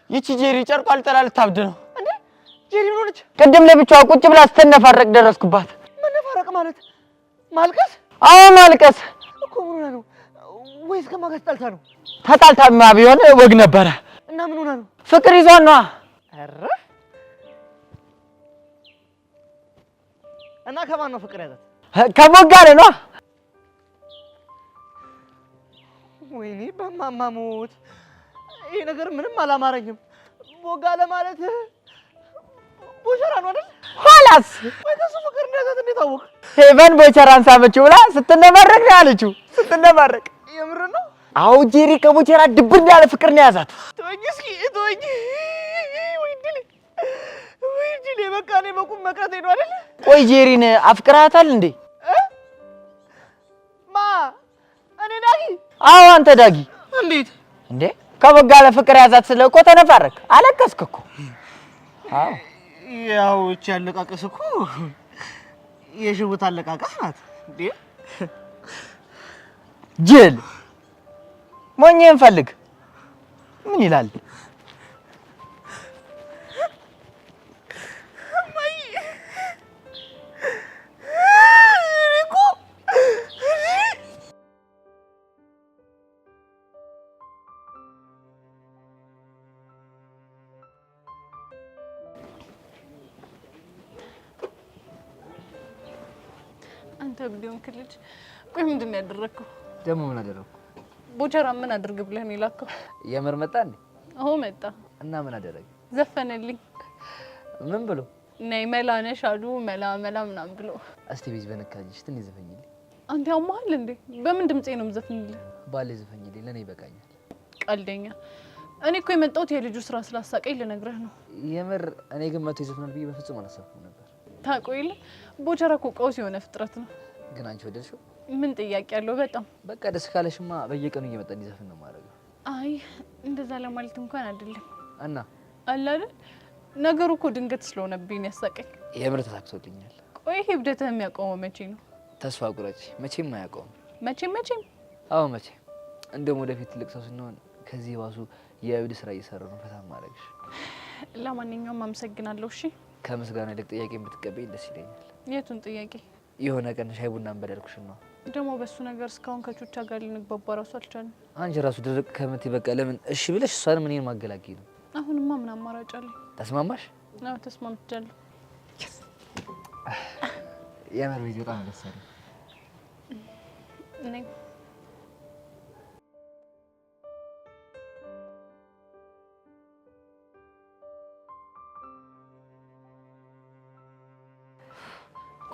ይቺ ጄሪ ጨርቋ ልጠላ ልታብድ ነው። እንዴ ጄሪ ምን ሆነች? ቅድም ለብቻዋ ቁጭ ብላ ስትነፋረቅ ደረስኩባት። መነፋረቅ ማለት ማልቀስ? አዎ ማልቀስ እኮ። ምን ሆና ነው? ወይስ ከማን ጋር ተጣልታ ነው? ተጣልታማ ቢሆን ወግ ነበረ። እና ምን ሆና ነው? ፍቅር ይዟን ነዋ። ኧረ እና ከማን ነው ፍቅር ያዛት? ከቦጋለ ነዋ። ወይኔ በማማ ሞት፣ ይሄ ነገር ምንም አላማረኝም። ቦጋለ ማለት ቦቸራ ነው አይደል? ኋላስ ወይ ከሱ ፍቅር እንደያዛት እንዴት አወቅ? ሄቨን ቦቸራን ሳመችው ብላ ስትነባረቅ ነው ያለችው። ስትነባረቅ የምር ነው? አዎ ጄሪ ከቦቸራ ድብር ያለ ፍቅር ነው የያዛት። ተወኝ እስኪ ተወኝ። ወይ ድሌ ወይ ድሌ፣ በቃ እኔ በቁም መቅረቴ ነው አይደል? ቆይ ጄሪን አፍቅረሃታል እንዴ? ማ እኔ ዳጊ? አዎ አንተ ዳጊ። እንዴት እንዴ? ከቦጋለ ፍቅር ያዛት ስለ እኮ ተነፋረክ፣ አለቀስክ እኮ። አዎ ያው እቺ አለቃቀስ እኮ የሽውት አለቃቀስ ናት እንዴ። ጅል ሞኝህን ፈልግ። ምን ይላል? አንተ ቢሆን ክልጅ ቆይ ምንድን ነው ያደረግከው? ደግሞ ምን አደረግኩ? ቦቸራ ምን አድርግ ብለህ ነው የላከው? የምር መጣ እንዴ? አዎ መጣ። እና ምን አደረገ? ዘፈነልኝ። ምን ብሎ? ነይ መላ ነሽ አሉ መላ መላ ምናምን ብሎ። እስቲ ቤዝ በነካጅሽ ትንሽ ዘፈኝልኝ። አንተ ያማሃል እንዴ? በምን ድምጼ ነው የምዘፍንልህ? ባሌ ዘፈኝልኝ፣ ለኔ ይበቃኛል። ቀልደኛ። እኔ እኮ የመጣሁት የልጁ ስራ ስላሳቀኝ ልነግርህ ነው። የምር እኔ ግን መቶ ይዘፍናል ብዬ በፍጹም አላሰብኩም ነበር። ታውቀው የለ ቦቸራ እኮ ቀውስ የሆነ ፍጥረት ነው። ግን አንቺ ወደድሽው? ምን ጥያቄ አለው? በጣም በቃ ደስ ካለሽማ በየቀኑ እየመጣ እንዲዘፍን ነው የማደርገው። አይ እንደዛ ለማለት እንኳን አይደለም። እና አለ አይደል ነገሩ እኮ ድንገት ስለሆነብኝ ነው ያሳቀኝ። የምር ተሳክቶልኛል። ቆይ ይሄ እብደትህ የሚያቆመው መቼ ነው? ተስፋ ቁረጪ፣ መቼም አያቆምም። መቼም መቼም? አዎ መቼም። እንደውም ወደፊት ትልቅ ሰው ስንሆን ከዚህ የባሱ የእብድ ስራ እየሰሩ ነው ፈታ ማድረግሽ። ለማንኛውም አመሰግናለሁ። እሺ ከምስጋና ይልቅ ጥያቄ ብትቀበይኝ ደስ ይለኛል። የቱን ጥያቄ? የሆነ ቀን ሻይ ቡና እንበል ያልኩሽ ነው። ደግሞ በሱ ነገር እስካሁን ከቹቻ ጋር ልንግባባ እራሱ አልቻልንም። አንቺ ራሱ ድርቅ ከምትይ በቃ ለምን እሺ ብለሽ እሷንም እኔን ማገላገይ ነው። አሁንማ ምን አማራጭ አለኝ? ተስማማሽ? አዎ ተስማምቻለሁ። የምር ቤት በጣም ደስ አለኝ። እኔ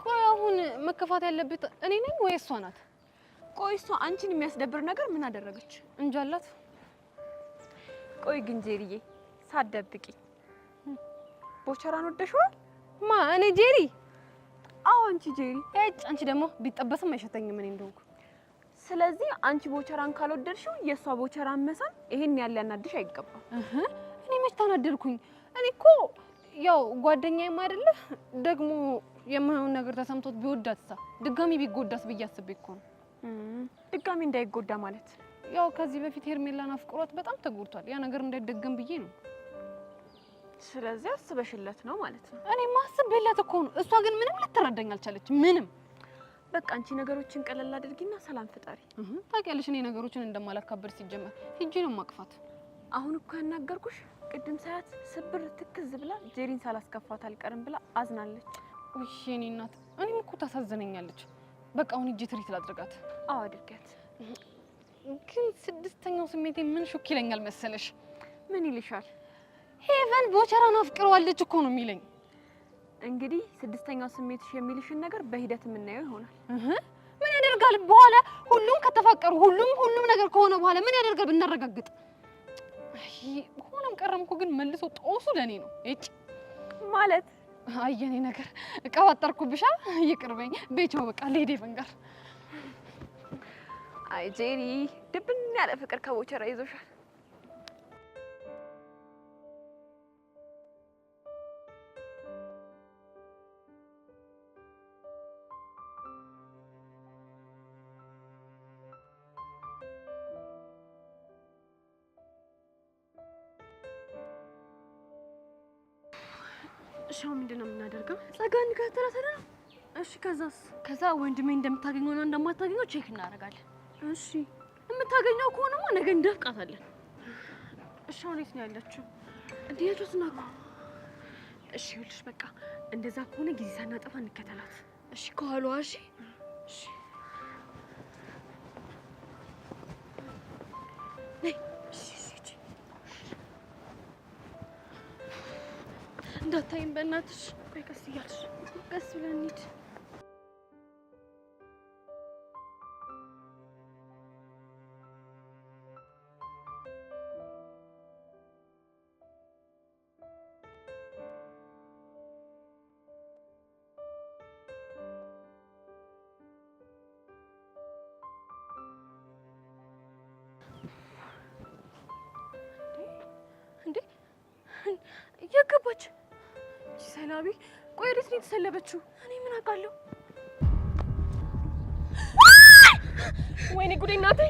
ቆይ አሁን መከፋት ያለበት እኔ ነኝ ወይ እሷ ናት? ቆይ እሷ አንቺን የሚያስደብር ነገር ምን አደረገች? እንጃላት። ቆይ ግን ጄሪዬ ሳትደብቂ ቦቸራን ወደሽዋል? ማ እኔ ጄሪ? አዎ አንቺ ጄሪ። እጭ አንቺ ደግሞ ቢጠበስም አይሸተኝም እኔ እንደሆንኩ። ስለዚህ አንቺ ቦቸራን ካልወደድሽው የእሷ ቦቸራን መሳም ይሄን ያለ ያናድሽ አይገባም። እኔ መች ተናደድኩኝ? እኔ እኮ ያው ጓደኛዬም አይደለ ደግሞ የማይሆን ነገር ተሰምቶት ቢወዳትሳ ድጋሚ ቢጎዳስ ብዬ አስቤ እኮ ነው። ድጋሚ እንዳይጎዳ ማለት ያው ከዚህ በፊት ሄርሜላን አፍቅሯት በጣም ተጎድቷል። ያ ነገር እንዳይደገም ብዬ ነው። ስለዚህ አስበሽለት ነው ማለት ነው። እኔማ አስቤለት እኮ ነው። እሷ ግን ምንም ልትረዳኝ አልቻለች። ምንም በቃ አንቺ ነገሮችን ቀለል አድርጊና ሰላም ፍጠሪ። ታውቂያለሽ እኔ ነገሮችን እንደማላካብድ ሲጀመር ሂጂ ነው ማቅፋት። አሁን እኮ ያናገርኩሽ ቅድም ሳያት ስብር ትክዝ ብላ ጄሪን ሳላስከፋት አልቀርም ብላ አዝናለች። ውይ የኔ እናት፣ እኔም እኮ ታሳዝነኛለች። በቃ አሁን ሂጂ treat ላድርጋት። አዎ አድርጊያት። ግን ስድስተኛው ስሜቴ ምን ሹክ ይለኛል መሰለሽ? ምን ይልሻል? ሄቨን ቦቸራን አፍቅረዋለች እኮ ነው የሚለኝ። እንግዲህ ስድስተኛው ስሜትሽ የሚልሽን ነገር በሂደት የምናየው ይሆናል። ምን ያደርጋል በኋላ ሁሉም ከተፋቀሩ ሁሉም ነገር ከሆነ በኋላ ምን ያደርጋል ብናረጋግጥ። ሆኖም ቀረም እኮ ግን መልሶ ጦሱ ለኔ ነው። እጭ ማለት አይ የኔ ነገር እቀባጠርኩብሻ፣ ይቅርበኝ። ቤቻው በቃ ልሂድ ሄቨን ጋር። አይ ጄሪ፣ ድብን ያለ ፍቅር ከቦቸራ ይዞሻል። እሺ አሁን ምንድን ነው የምናደርገው? ጸጋ እንከተላት አይደል? እሺ ከዛስ? ከዛ ወንድሜ እንደምታገኘውና እንደማታገኘው check እናደርጋለን። እሺ የምታገኘው ከሆነማ ነገ እንደፍቃታለን። እሺ አሁን የት ነው ያለችው? እንዴ ያጆት ናኮ። እሺ ይኸውልሽ በቃ እንደዛ ከሆነ ጊዜ ሳናጠፋ እንከተላት። እሺ ከኋላዋ። እሺ እሺ ነይ። እሺ እሺ እንዳታይም በእናትሽ። ቆይ ቀስ እያልሽ ቀስ ብለን እንሂድ። እንዴ እየገባች ሰላቢ፣ ቆይ ወዴት ነው የተሰለበችው? እኔ ምን አውቃለሁ? ወይኔ ጉዴ እናቴ!